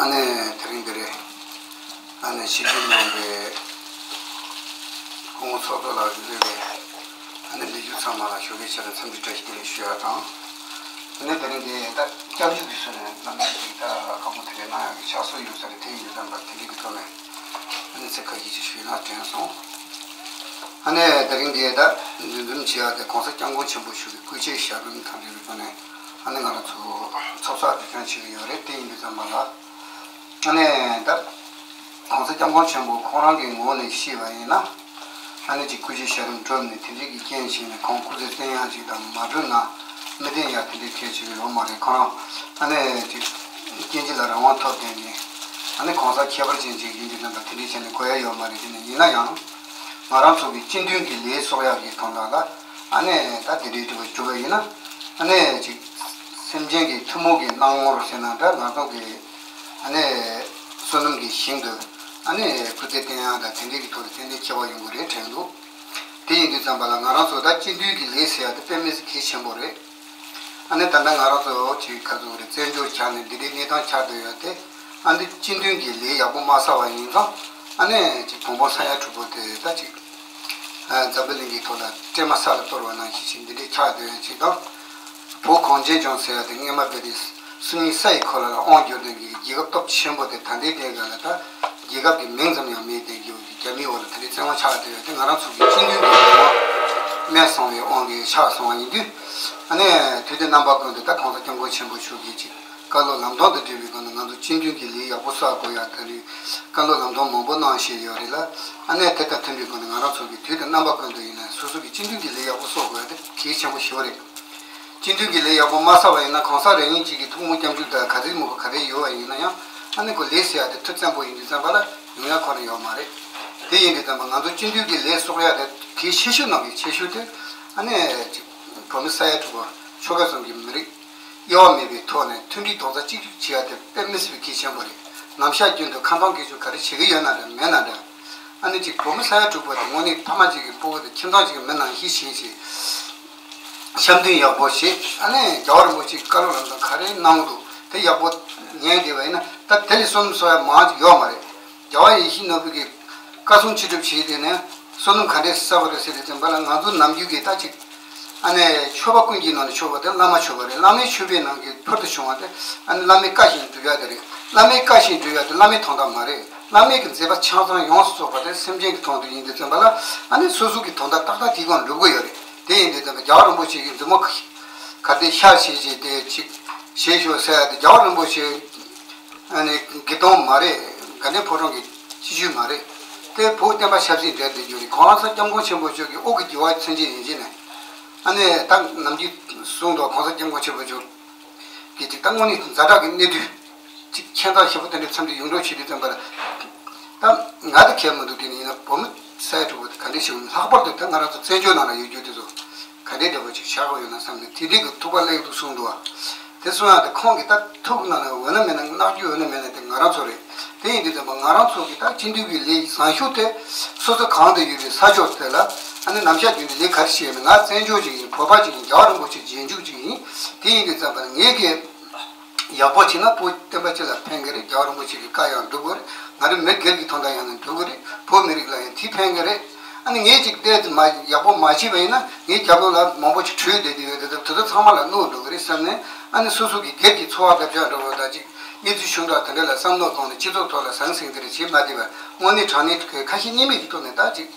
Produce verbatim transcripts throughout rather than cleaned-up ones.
ཨ་ནི་དེ་རིང་འདི་རེད། ཨ་ནི་ཆིབས་བསྒྱུར་གནང་བའི་སྐུ་ངོ་ཚོགས་གཙོ་ལགས་ཀྱིས་སླེབས་པའི་ཨ་ནི་འདི་བརྒྱུད་ཚང་མ་ལ་ཞོགས་ཀའི་ཆ་ལ་འཚམས་འདྲི་བཀྲ་ཤིས་བདེ་ལེགས་ཞུ་ཡག་དང་། ཨ་ནི་དེ་རིང་འདི་ད་སྐྱབས་འཇུག་གི་ཚུལ་ནས་རྣམ་པ་ཚོས་ད་བཀའ་མོལ་དེ་འདྲ་གནང་ཡག་གི་ཕྱག་སྲོལ་ཡོད་ས་རེད། དེ་ཡིན་དུས་ཙམ་པ་དེ་འདྲ་གི་ཐོག་ནས་ཨ་ནི་ཚིག་ཁ་ཤས་ཅིག་ཞུས་ན་དྲན་སོང་། ཨ་ནི་དེ་རིང་འདི་ད་འདུ་འཛོམས་བྱེད་ཡག་དེ་༸གོང་ས་༸སྐྱབས་མགོན་ཆེན་པོ་མཆོག་གི་སྐུ་ཕྱྭའི་ཞབས་རིམ་དང་འབྲེལ་བའི་ཐོག་ནས་ཨ་ནི་ང་རང་ཚོ་ཚོགས་བསགས་འདུ་སྐྱོང་བྱེད་ཀྱི་ཡོད་རེད། དེ་ཡིན་དུས་ཙམ་པ་ལ་ཨ་ནི་ད་༸གོང་ས་༸སྐྱབས་མགོན་ཆེན་པོ་ཁོང་རང་གི་ངོས་ནས་བཤད་པ་ཡིན་ན། ཨ་ནི་ཅིག་སྐུ་ཕྱྭའི་ཞབས་རིམ་གྲུབ་ནས་དེ་འདྲའི་གི་རྐྱེན་བྱས་ནས་ཁོང་སྐུ་ཚེ་བརྟན་ཡག་ཅིག་དང་མ་གྲུབ་ན་མི་བརྟན་ཡག་དེ་འདྲའི་གལ་ཆེ་གི་ཡོད་མ་རེད། ཁོ་རང་ཨ་ནི་ཅིག་སྐྱེ་འཆི་ལ་རང་དབང་ཐོབ་བསྡད་མཁན་ཨ་ནི་གང་ཟག་ཁྱད་པར་ཅན་ཅིག་ཡིན་དུས་ཙམ་པ་དེ་འདྲའི་བྱས་ནས་དགོས་ཡག་ཡོད་མ་རེད། དེ་ནས་ཡིན་ན་ཡང་ང་རང་ཚོ་གི་སྤྱི་མཐུན་གྱི་ལས་གསོག་ཡག་གི་དོན་དག་ལ་ཨ་ནི་ད་དེ་འདྲའི་གྲུབ་པ་གྲུབ་པ་ཡིན་ན་ཨ་ནི་ཅིག་སེམས་ཅན་གྱི་ཐུན་མོང་གི་སྣང་ངོར་ཟེར་ན་འདྲ། ང་ཚོ་གི་ཨ་ནི་བསོད་ནམས་ཀྱི་ཞིང་དུ་ཨ་ནི་སྐུ་ཚེ་བརྟན་ཡག་དང་དེ་འདྲའི་གི་ཐོག་ཏུ་ཏན་ཏན་ཁྱད་པར་ཡོང་གི་རེད་དྲན་འདུག་དེ་ཡིན་དུས་ཙམ་པ་ལ་ང་རང་ཚོ་ད་སྤྱི་འཐུས་ཀྱི་ལས་ཟེར་ཡག་དེ་དཔེ་མི་སྲིད་གལ་ཆེན་པོ་རེད། ཨ་ནི་ད་ལྟ་ང་རང་ཚོ་ཅིག་ག་ཚོད་རེད། བཙན་བྱོལ་ཆགས་ནས་འདི་འདྲའི་གནས་སྟངས་ཆགས་བསྡད་ཡོད་དེ། ཨ་འདི་སྤྱི་འཐུས་ཀྱི་ལས་ཡག་པོ་མ་བསགས་པ་ཡིན་ཙང་ཨ་ནི་ཅིག་དང་པོ་ས་ཡ་དྲུག་པོ་དེ་ད་ཅིག་འཛམ་བུ་གླིང་གི་ཐོག་ལ་སྲན་མ་ས་ལ་གཏོར་བ་ནང་བཞིན་ཅིག་འདི་འདྲའི་ཆགས་བསྡད་ཡོད་ཅིག་དང་། བོད་གངས་ཅན་ལྗོངས་ཟེར་ཡག་དེ་སྔས་མ་དཔེ་དེ་སུམ་གཉིས་ས་ཡི་གོ་ལ་ལ་དབང་བསྒྱུར་མཁན་གྱི་རྒྱལ་ཁབ་སྟོབས་ཆེན་པོ་དེ་ད་ལྟའི་གནས་སྐབས་ལ་ད་རྒྱལ་ཁབ་ཀྱི་མིང་ཙམ་ཡང་མེད་བསྡད་རྒྱུ་གི་རྒྱ་མིའི་འོག་ལ་ད་ལྟའི་བཙན་དབང་ཆགས་བསྡད་ཡོད་དེ། ང་རང་ཚོ་གི་སྤྱི་འཐུས་ཀྱི་ལས་དབང་སྨད་སོང་བའི་དབང་གིས་ཆགས་སོང་བ་ཡིན་དུས། ཨ་ནི་དུས་དེ་རྣམ་པ་ཀུན་ཏུ་ད་༸གོང་ས་༸སྐྱབས་མགོན་ཆེན་པོ་མཆོག་གིས་ཅིག་བཀའ་སློབ་ལམ་སྟོན་དང་འབྲེལ་བའི་སྒོ་ནས་ང་ཚོ་སྤྱི་འཐུས་ཀྱི་ལས་ཡག་པོ་བསགས་དགོས་ཡག་དེ་རིགས་བཀའ་སློབ་ལམ་སྟོན་མང་པོ་གནང་བཞིན་ཡོད་རེད་ལ། ཨ་ནི་དེ་དང་མཐུན་པའི་སྒོ་ནས་ང་རང་ཚོ་གི་དུས་དང་རྣམ་པ་ཀུན་ཏུ་ཡིན་ན་སོ་སོ་གི་སྤྱི་འཐུས་ཀྱི་ལས་ཡག་པོ་གསོག་དགོས་ཡག་དེ་གལ་ཆེན་པོ་ཞེ་པོ་རེད། སྤྱི་འཐུས་ཀྱི་ལས་ཡག་པོ་མ་བསགས་པ་ཡིན་ན་གང་ཟག་རེ་ངོས་གཅིག་གིས་ཐུགས་སྨོན་སྐྱབས་འཇུག་དང་ག་རེ་མོས་པ་ག་རེ་ཡོད་པ་ཡིན་ན་ཡང་ཨ་ནི་ཁོ་ལས་ཟེར་ཡག་དེ་ཐུབ་ཚན་པོ་ཡིན་དུས་ཙམ་པ་ལ་ཡོང་ཡག་ཁོ་རང་ཡོད་མ་རེད། དེ་ཡིན་དུས་ཙམ་པ་ང་ཚོ་སྤྱི་འཐུས་ཀྱི་ལས་གསོག་ཡག་དེ་གལ་ཆེ་ཤོས་ནང་གི་ཆེ་ཤོས་དེ་ཨ་ནི་ཅིག་བོད་མི་ས་ཡ་དྲུག་པོ་ཆོལ་ཁ་གསུམ་གྱི་མི་རིགས་དབྱེ་བ་མེད་པའི་ཐོག་ནས་མཐུན་སྒྲིལ་རྡོག་རྩ་གཅིག་སྒྲིལ་བྱེད་ཡག་དེ་དཔེ་མི་སྲིད་པའི་གལ་ཆེན་པོ་རེད། ནམ་ཞག་རྒྱུན་དུ་ཁ་འཕང་གི་ཆུ་ག་རེ་བྱེད་ཀྱི་ཡོད་ན་འདྲ་མེད་ན་འདྲ། ཨ་ནི་ཅིག་བོད་མི་ས་ཡ་དྲུག་པོ་དེ་དངོས་གནས་ཕ་མ་གཅིག་གི་སྤུ་གུ་དང་ཁྱིམ་ཚང་གཅིག་གི་མི་ནང་བཞིན་བྱས་བྱས། འཆམ་མཐུན་ཡག་པོ་བྱེད། ཨ་ནི་རྒྱལ་བ་རིན་པོ་ཆེ་གི་བཀའ་སློབ་ལམ་སྟོན་ག་རེ་གནང་འདུག་དེ་ཡག་པོ་ཉན་བསྡད་པ་ཡིན་ན་ད་དེ་ལས་བསོད་ནམས་གསོག་ཡག་མང་ཅིག་ཡོད་མ་རེད། རྒྱལ་བ་ཡིད་བཞིན་ནོར་བུ་གི་བཀའ་གསུང་ཅི་སྒྲུབ་བྱས་དེ་ནས་བསོད་ནམས་ག་འདྲས་བསགས་པ་རེད་ཟེར་དུས་ཙམ་པ་ལ་ང་ཚོ་ནམ་རྒྱུན་གྱི་ད་ཅིག་ཨ་ནི་ཆོས་པ་ཀུན་གྱི་ནང་ནས་མཆོག་པ་དེ་བླ་མ་མཆོད་པ་རེད། བླ་མའི་མཆོད་པའི་ནང་གི་ཕུལ་དུ་བྱུང་བ་དེ་ཨ་ནི་བླ་མའི་བཀའ་བཞིན་སྒྲུབ་ཡག་དེ་རེད། བླ་མའི་བཀའ་བཞིན་སྒྲུབ་ཡག་དེ་བླ་མའི་དོན་དག་མ་རེད། བླ་མའི་གི་མཛད་པ་ཆ་ཚང་ཡོངས་སུ་རྫོགས་པ་དེ་སེམས་ཅན་གྱི་དོན་དུ་ཡིན་དུས་ཙམ་པ་ལ་ཨ་ནི་སོ་སོ་གི་དོན་དག་ཏག་ཏག་དེའི་སྒང་སྒྲུབ་དགོས་ཡོད་རེད། དེ་ཡིན་དུས་ཙམ་པ་རྒྱལ་བ་རིན་པོ་ཆེ་གི་མཛུབ་མོ་ག་དེ་ཤར་བྱེད་བྱེད་དེ་ཅིག་བྱེད་ཤོག་ཟེར་ཡག་དེ་རྒྱལ་བ་རིན་པོ་ཆེ་ཨ་ནི་དགེ་མཐོང་མ་རེད། དགའ་ལྡན་ཕོ་བྲང་གི་སྤྱི་སྤྱོད་མ་རེད། དེ་བོད་བསྟན་པ་ཆབ་སྲིད་འབྲེལ་བསྡད་རྒྱུ་རེད། གོང་ས་སྐྱབས་མགོན་ཆེན་པོ་མཆོག་གི་དབུ་གི་རྒྱུ་བ་མཚན་ཅན་ཡིན་གྱི་ནས། ཨ་ནི་ད་ནམ་རྒྱུན་གསུངས་འདུག་གོང་ས་སྐྱབས་མགོན་ཆེན་པོ་མཆོག་གི་ཅིག་ད་དངོས་གནས་ཛ་དྲག་གི་གནས་དུས་ཅིག་ཁྱད་མཚར་ཞེ་པོ་དེ་འདྲའི་མཚམས་དུ་ཡོང་འགྲོ་བྱེད་དུས་ཙམ་པ་ལ། ད་ང་ད་གལ་མི་འདུག་དེ་ནི་ཡིན་ན་བོད་མི་ས་ཡ་དྲུག་པོ་དེ་ག་འདྲས་ཞིག་ལྷག་པར་དུ་ད་ང་རང་ཚོ་བཙན་བྱོལ་ནང་ལ་ཡོད་རྒྱུ་དེ་ཚོ་ག་འདྲའི་འདྲ་པོ་ཅིག་བཞག་དགོས་ཡོད་ན་བསམ་ནས་དེ་འདྲའི་གི་ཐུགས་ཕར་སླེབས་འདུག་གསུངས་འདུག་བ། དེ་གསུང་ཡག་དེ་ཁོང་གི་ད་ཐུགས་ནང་ལ་འོས་ན་མེད་ན་མནར་གཅོད་འོས་ན་མེད་ན་དེ་ང་རང་ཚོ་རེད། དེ་ཡིན་དུས་ཙམ་པ་ང་རང་ཚོ་གི་ད་སྤྱི་འཐུས་ཀྱི་ལས་བཟང་ཤོས་དེ་སོ་སོ་གང་དུ་ཡོད་པའི་ས་ཕྱོགས་དེ་ལ་ཨ་ནི་ནམ་ཞག་རྒྱུན་དུ་ལས་ག་རེ་བྱས་ཡོད་ན། ང་བཙན་བྱོལ་ཅིག་ཡིན། བོད་པ་ཅིག་ཡིན། རྒྱལ་བ་རིན་པོ་ཆེ་རྗེས་འཇུག་ཅིག་ཡིན། དེ་ཡིན་དུས་ཙམ་པ་ངས་གི་ཡག་པོ་བྱས་ན་བོད་བསྟན་པ་སྤྱི་ལ་ཕན་གི་རེད། རྒྱལ་བ་རིན་པོ་ཆེ་གི་བཀའ་ཡང་སྒྲུབ་དགོས་རེད། ང་རང་མི་སྒེར་གྱི་དོན་དག་ཡང་ན་སྒྲུབ་དགོས་རེད། བོད་མི་རིགས་ལ་ཡང་དེ་ཕན་གི་རེད། ཨ་ནི་ངས་ཅིག་བལྟས་ཏེ་མ་ཡག་པོ་མ་བྱས་པ་ཡིན་ན་ངའི་རྒྱབ་ལོགས་ལ་མང་པོ་ཅིག་བྲོས་བསྡད་དེ་ཡོད་དེ་དེ་ཚོ་ཚང་མ་ལ་གནོད་འགྲོ་གི་རེད་བསམ་ནས། ཨ་ནི་སོ་སོ་གི་སྒེར་གྱི་འཚོ་བ་བསྡད་བྱ་འགྲོ་བ་དང་ཅིག་གནས་ཚུལ་ཤུགས་དྲག་དེ་འདྲ་ལ་བསམ་བློ་བཏང་ནས་སྤྱི་ཚོགས་ཐོག་ལ་ཟང་ཟིང་དེ་འདྲ་བྱེད་མ་བསྡད་པར་དངོས་གནས་དྲང་གནས་ཁ་ཞེ་གཉིས་མེད་ཀྱི་ཐོག་ནས་ད་ཅིག་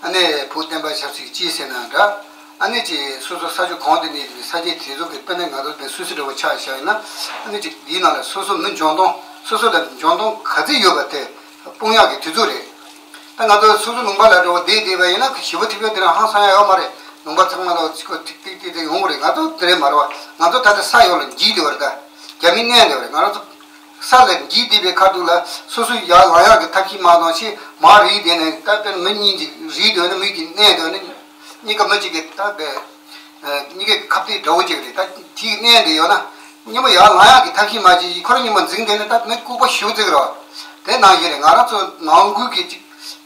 ཨ་ནི་བོད་བསྟན་པ་ཆབ་སྲིད་སྤྱི་ཟེར་ན་འདྲ། ཨ་ནི་ཅིག་སོ་སོ་ས་ཕྱོགས་གང་དུ་གནས་པའི་ས་ཆའི་དེ་ཚོ་གི་དཔེར་ན་ང་ཚོ་དེ་སུད་སི་འདྲ་བོ་ཆ་བཞག་ཡིན་ན། ཨ་ནི་ཅིག་འདིའི་ནང་ལ་སོ་སོ་མི་འཇོན་ཐང་སོ་སོ་ལ་འཇོན་ཐང་ག་ཚོད་ཡོད་པ་དེ་སྤུངས་ཡག་གི་དུས་ཚོད་རེད། ད་ང་ཚོ་སོ་སོ་ལུང་པ་ལ་འགྲོ་བ་བསྡད་བསྡད་པ་ཡིན་ན་ཞི་བ་ཐིག་པའི་དེ་རང་ཧང་སང་ཡག་ཡོད་མ་རེད། ལུང་པ་ཚང་མ་ལ་ཅིག་གོ་ཐིག་ཐིག་ཐིག་ཐིག་ཡོང་གི་རེད། ང་ཚོ་དེ་རེད་མ་རེད་བ། ང་ཚོ་ད་ལྟ་ས་ཡོད་ལ་འགྱིག་བསྡད་པ་རེད། ད་རྒྱ་མི་མནན་བསྡད་པ་རེད། ང་རང་ཚོ་ས་ལ་འགྱིག་བསྡད་པའི་ཁ་ཐུག་ལ་སོ་སོ་ཡར་ལངས་ཡག་གི་ཐབས་ཤེས་མ་གཏོང་ཞེས་མར་རིལ་བསྡད་ནས། ད་དཔེར་ན་མི་གཉིས་ཅིག་རིལ་སྡོད་ན་མི་གཅིག་མནན་སྡོད་ན། གཉིས་ཀ་མི་གཅིག་གིས་ད་བས། གཉིས་ཀའི་ཁ་གཏད་འདྲ་བོ་གཅིག་རེད། ད་དེའི་གནས་འདི་ཡོད་ན་གཉིས་པོ་ཡར་ལངས་ཡག་གི་ཐབས་ཤེས་མ་བྱེད་ཅིག་ཁོ་རང་གཉིས་པོ་འཛིང་བསྡད་ན་ད་མི་ལྐུགས་པ་ཞེ་པོ་ཅིག་རེད་བ། དེ་ནང་བཞིན་རེད། ང་རང་ཚོ་ནང་ཁུལ་གྱི་ཅིག་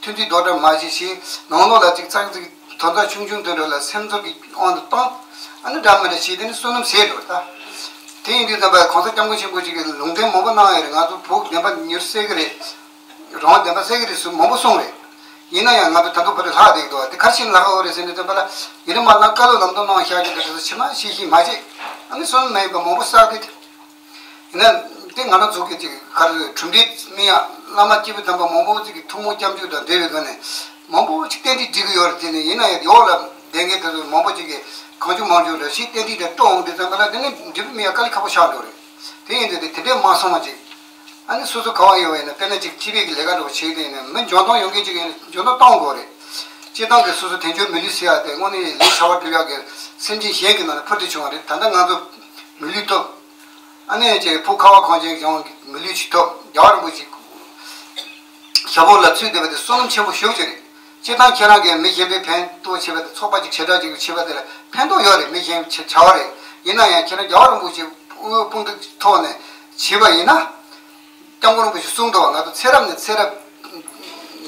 མཐུན་སྒྲིལ་རྡོག་རྩ་མ་བྱེད་ཞེས་ནང་ལོགས་ལ་ཅིག་ཚགས་ཚིག་དོན་དག་ཆུང་ཆུང་དེ་འདྲ་ལ་སེམས་ཚོར་གྱི་དབང་དུ་བཏང་། ཨ་ནི་འདྲ་མི་འདྲ་བྱས་དེ་ནི་བསོད་ནམས་ཟད་འགྲོ་ད། དེ་ཡིན་དུས་ཙམ་པ་གོང་ས་སྐྱབས་མགོན་ཆེན་པོ་ཅིག་གིས་ལུང་བསྟན་མང་པོ་གནང་ཡོད་རེད། ང་ཚོ་བོད་བདེན་པ་མྱུར་གསལ་གི་རེད། རང་དབང་བདེན་པ་གསལ་གི་རེད་ཟེར་མང་པོ་གསུངས་རེད། ཡིན་ན་ཡང་ང་ཚོ་ད་དུང་བར་དུ་ལྷག་བསྡད་ཀྱི་འདུག་བ། དེ་ག་རེ་བྱས་ནས་ལྷག་ཡོད་རེད་ཟེར་དུས་ཙམ་པ་ལ། ཡིན་ན་མ་ལ་བཀའ་སློབ་ལམ་སྟོན་གནང་བཞག་རྒྱུ་དེ་ཚོ་ཕྱི་མ་ཤེས་ཤེས་མ་བྱེད། ཨ་ནི་བསོད་ནམས་མེད་པ་མང་པོ་བསགས་ཏེ། ཡིན་ན་དེ་ང་རང་ཚོ་གི་ཅིག་ག་རེ་གྲུབ་འབྲས་སྨིན་ཡག་བླ་མ་སྐྱེས་བུ་དམ་པ་མང་པོ་ཅིག་གི་ཐུགས་སྨོན་སྐྱབས་འཇུག་དང་འབྲེལ་བའི་སྒོ་ནས་མང་པོ་ཅིག་རྟེན་འབྲེལ་སྒྲིག་གི་ཡོད་རེད། དེ་ནས་ཡིན་ན་ཡང་འོག་ལ་བསྡད་མཁན་དེ་ཚོ་མང་པོ་ཅིག་གིས་གང་བྱུང་མང་བྱུང་འདྲ་ཞིག་རྟེན་འབྲེལ་དེ་སྤྲོད་འོང་དུས་ཙམ་པ་ལ། དེ་ནས་འབྲས་བུ་སྨིན་ཡག་དཀའ་ལས་ཁག་པོ་ཆགས་འགྲོ་རེད། དེ་ཡིན་དུས་དེ་དེ་འདྲས་མ་སོང་བ་ཅིག་ཨ་ནི་སོ་སོ་ག་བ་ཡོད་པ་ཡིན་ན། དཔེར་ན་ཅིག་སྤྱི་པའི་གི་ལས་ཀ་འདྲ་བོ་བྱེད་དེ་ཡིན་ན། མི་འཇོན་ཐང་ཡོད་མཁན་ཅིག་ཡིན་ན་འཇོན་ཐང་གཏོང་དགོས་རེད། སྤྱིར་བཏང་གི་སོ་སོ་དལ་འབྱོར་མི་ལུས་ཟེར་ཡག་དེ་དངོས་གནས་ལས་བྱ་བ་སྒྲུབ་ཡག་གི་སེམས་ཅན་གཞན་གྱི་ནང་ནས་འཕུར་དུ་བྱུང་བ་རེད། ད་ལྟ་ང་ཚོ་མི་ལུས་ཐོབ། ཨ་ནི་ཅིག་བོད་ཁ་བ་གངས་ཅན་ལྗོངས་ཀྱི་མི་ལུས་ཅིག་ཐོབ། རྒྱལ་བ་རིན་པོ་ཆེ་ཞབས་འོག་ལ་ཚུད་བསྡད་པ་དེ་བསོད་ནམས་ཆེན་པོ་ཞེ་པོ་ཅིག་རེད། སྤྱིར་བཏང་ཁྱེད་རང་གིས་མི་གཞན་པའི་ཕན་ཐོགས་བྱེད་པ་དེ། ཚོགས་པ་ཅིག་བྱེ་བྲག་ཅིག་བྱེད་པ་དེ་ལ་ཕན་ཐོགས་ཡོད་རེད། མི་གཞན་བྱ་བ་རེད། ཡིན་ན་ཡང་ཁྱེད་རང་རྒྱལ་བ་རིན་པོ་ཆེ་དབུས་དཔུང་སྡེ་ཐོག་ནས་བྱས་པ་ཡིན་ན། སྐྱབས་མགོན་རིན་པོ་ཆེས་གསུངས་འདུག་བ། ང་ཚོ་ཚེ་རབས་ནས་ཚེ་རབས་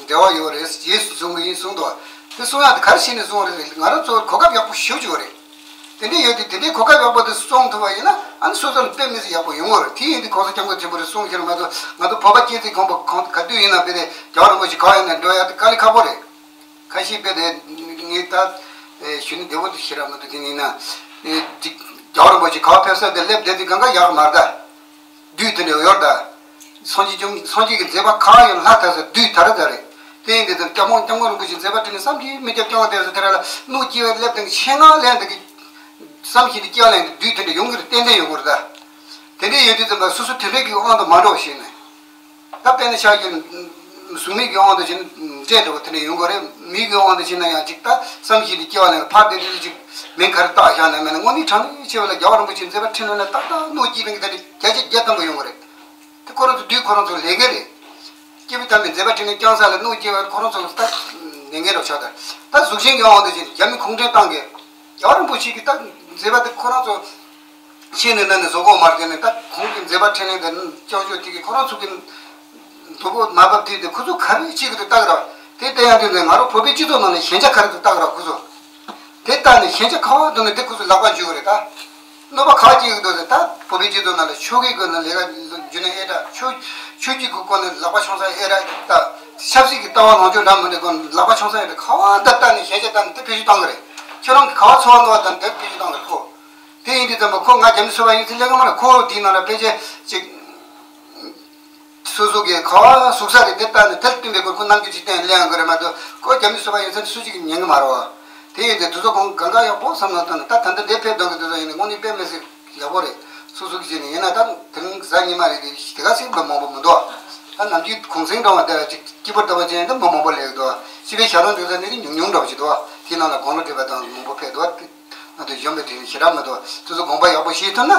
འབྲེལ་བ་ཡོད་རེད། རྗེས་སུ་འཛིན་གྱི་ཡིན་གསུངས་འདུག་བ། དེ་གསུང་ཡག་དེ་ག་རེ་བྱས་ནས་གསུངས་རེད། ང་རང་ཚོར་གོ་སྐབས་ཡག་པོ་ཞེ་པོ་ཅིག་ཡོད་རེད། དེ་འདྲ་ཡོད་དུས་དེ་འདྲའི་གོ་སྐབས་ཡག་པོ་དེ་སྲུང་ཐུབ་པ་ཡིན་ན། ཨ་ནི་སོ་སོ་ལ་དཔེ་མི་སྲིད་ཡག་པོ་ཡོང་གི་རེད། དེ་ཡིན་དུས་གོང་ས་སྐྱབས་མགོན་ཆེན་པོ་རེ་གསུངས་ཤེས་ལ་མ་གཏོགས། ང་ཚོ་བོད་པ་སྐྱེས་ཚེ་གང་པོ་གང་ག་དུས་ཡིན་ན་དཔེ་དེ་རྒྱལ་བ་རིན་པོ་ཆེ་ག་པར་ཡིན་ན་འགྲོ་ཡག་དེ་དཀའ་ལས་ཁག་པོ་རེད། ཁ་ཤས་དཔེ་དེ་ངས་ད་ཞུ་ནི་བདེ་པོ་དེ་ཞིག་རག་མི་འདུག་དེ་ཡིན་ན་ཅིག་རྒྱལ་བ་རིན་པོ་ཆེ་ག་པར་ཕེབས་ས་དེ་སླེབས་བསྡད་དུས་གང་ག་ཡག་མ་རེད་ད། བདུད་དེ་འདྲ་ཡོད་ད། སངས་རྒྱས་བཅོམ། སངས་རྒྱས་ཀྱི་མཛད་པ་གང་ཡོད་ལྷ་དར་ས་བདུད་དར་དར་རེད། དེ་ཡིན་དུས་ཙམ་སྐྱབས་མགོན། སྐྱབས་མགོན་རིན་པོ་ཆེ་མཛད་པ་ཁྲིད་ནས་བསམ་གྱིས་མི་ཁྱབ་བསྐྱངས་བསྡད་ས་དེ་ར་ལ། གནོད་སྐྱེལ་བའི་སླེབས་དང་ཆེད་མངགས་ལན་དེ་གི་བསམ་བཞིན་དུ་སྐྱེལ་ལན་གྱི་བདུད་དེ་འདྲ་ཡོང་གི་རེད། ཏན་ཏན་ཡོང་གི་རེད་ད། དེ་འདྲ་ཡོད་དུས་ཙམ་པ་སོ་སོ་དེ་འདྲའི་གི་དབང་དུ་མ་འགྲོ་བ་ཞིག་ནས། ད་དཔེར་ན་ཆ་བཞག་གཟུགས་མེད་ཀྱི་དབང་དུ་བྱས་ན་འདྲེ་འདྲ་བོ་དེ་འདྲ་ཡོང་གི་རེད། མི་གི་དབང་དུ་བྱས་ན་ཡང་ཅིག་ད་བསམ་བཞིན་དུ་སྐྱེལ་བ་ལེན། ཕར་དེ་འདྲ་ཅིག་མིང་ག་རེ་བཏགས་བཞག་ན་མེད་ན། དངོས་གནས་དྲང་གནས་བྱས་པ་ལ་རྒྱལ་བ་རིན་པོ་ཆེའི་མཛད་པ་ཁྲིད་ནས་ལ་ཏག་ཏག་གནོད་སྐྱེལ་མཁན་དེ་འདྲ་བརྒྱ་ཆ་བརྒྱ་ཐམ་པ་ཡོང་གི་རེད། དེ་ཁོ་རང་ཚོ་བདུད་ཁོ་རང་ཚོ་ལས་འགན་རེད། སྐྱེས་བུ་དམ་པའི་མཛད་པ་ཁྲིད་ནས་བསྐྱངས་ས་ལ་གནོད་སྐྱེལ་བ་ཁོ་རང་ཚོ་ལ་ད་ལས་འགན་རེད་ཆགས། ད་ད་གཟུགས་ཅན་གྱི་དབང་དུ་བྱས་ནས་རྒྱ་མི་གུང་ཁྲན་ཏང་གིས་རྒྱལ་བ་རིན་པོ་ཆེ་གི་ད་མཛད་པ་དེ་ཁོ་རང་ཚོ་ཤེས་ནས་ན་ནས་བཟོ་གོ་མ་རེད། དེ་ནས་ད་ཁོང་གི་མཛད་པ་ཁྲིད་ནས་དེ་སྐྱོན་བརྗོད་དེ་གི་ཁོ་རང་ཚོ་གི་སྡུག་པོ་མ་བབས་དུས་དེ་ཁོ་ཚོ་ག་རེ་བྱེད་ཀྱི་འདུག་ལྟ་གི་ར། དེ་ལྟ་ཡག་དུས་ནས་ང་རང་བོད་པའི་སྤྱི་ཚོགས་ནང་ནས་ཞན་ཆ་ག་རེ་འདུག་ལྟ་གི་ར། ཁོ་ཚོ་དེ་ལྟ་ནས་ཞན་ཆ་ག་བ་འདུག་ནས་དེ་ཁོ་ཚོ་ལག་པ་འཇུ་གི་རེད་ད། གནོད་པ་ག་བ་སྐྱེལ་གི་འདུག་ཟེར། ད་བོད་པའི་སྤྱི་ཚོགས་ནང་ལ་ཆོས་ཀྱི་སྒོ་ནས་ལས་ཀ་འཇུ་ནས་ཨེ་འདྲ། ཆོས་ཆོས་བརྒྱུད་ཀྱི་སྒོ་ནས་ལག་པ་འཆང་ས་ཨེ་འདྲ་ད། ཆབ་སྲིད་ཀྱི་ལྟ་བ་ལངས་ཕྱོགས་འདྲ་མི་འདྲ་སྒོ་ནས་ལག་པ་འཆང་ས་ཨེ་འདྲ། ག་བ་ད་ལྟ་ནས་ཞན་ཆ་ལྟ་ནས་དེ་བེད་སྤྱོད་བཏང་གི་རེད། ཁྱེད་རང་གི་ག་བ་ཚོར་བ་འདུག་བ་ད་དེ་བེད་སྤྱོད་བཏང་གི་རེད་ཁོ། དེ་ཡིན་དུས་ཙམ་པ་ཁོ་ང་རྒྱ་མི་སུ་བ་ཡིན་ཚེ་ལས་ཀ་མ་རེད། ཁོ་དེའི་ནང་ལ་ཕལ་ཆེར་ཅིག་སོ་སོ་གི་ག་བ་ཟུག་ས་རེད། དེ་ལྟ་ནས་དེར་བསྟུན་པའི་སྐོར་ཁོ་རྣམ་འགྱུར་ཅིག་བསྟན་ལེན་ཡང་གི་རེད་མ་གཏོགས། ཁོ་རྒྱ་མི་སུ་བ་ཡིན་ཚེ་སུ་གཅིག་གིས་ཉན་གི་མ་རེད་བ། དེ་ཡིན་དུས་དེ་ཚོ་གང་གང་ག་ཡག་པོ་བསམ་བློ་བཏང་ནས། ད་ད་ལྟ་འདི་ཕེབས་གཏོང་གི་དེ་ཚོ་ཡིན་ནའི་དངོས་གནས་དཔེ་མི་སྲིད་ཡག་པོ་རེད། སོ་སོ་གི་བྱས་ནས་ཡིན་ན་ད་དེ་རིང་གཟའ་ཉི་མ་རེད་དེ། དེ་ག་ཚོད་མི་མང་པོ་མི་འདུག་ད་ནམ་རྒྱུན་གུང་སེང་འགྲོ་བ་དེ་ལ་ཅིག་སྐྱིད་པོ་ལྟ་བུ་ཅན་དེ་མི་མང་པོ་སླེབས་འདུག་སྤྱི་པའི་ཞལ་ལུང་འགྲོ་ས་ནི་ཉུང་ཉུང་འདྲ་བོ་ཅིག་འདུག་དེའི་ནང་ལ་དགུང་ལོ་བགྲེས་པ་དང་མང་པོ་ཕེབས་འདུག་ང་ཚོ་གཞོན་པའི་དུས་ནས་ཞེ་དྲག་མི་འདུག་དེ་ཚོ་དགོངས་པ་ཡག་པོ་བཞེས་ཐུབ་ན།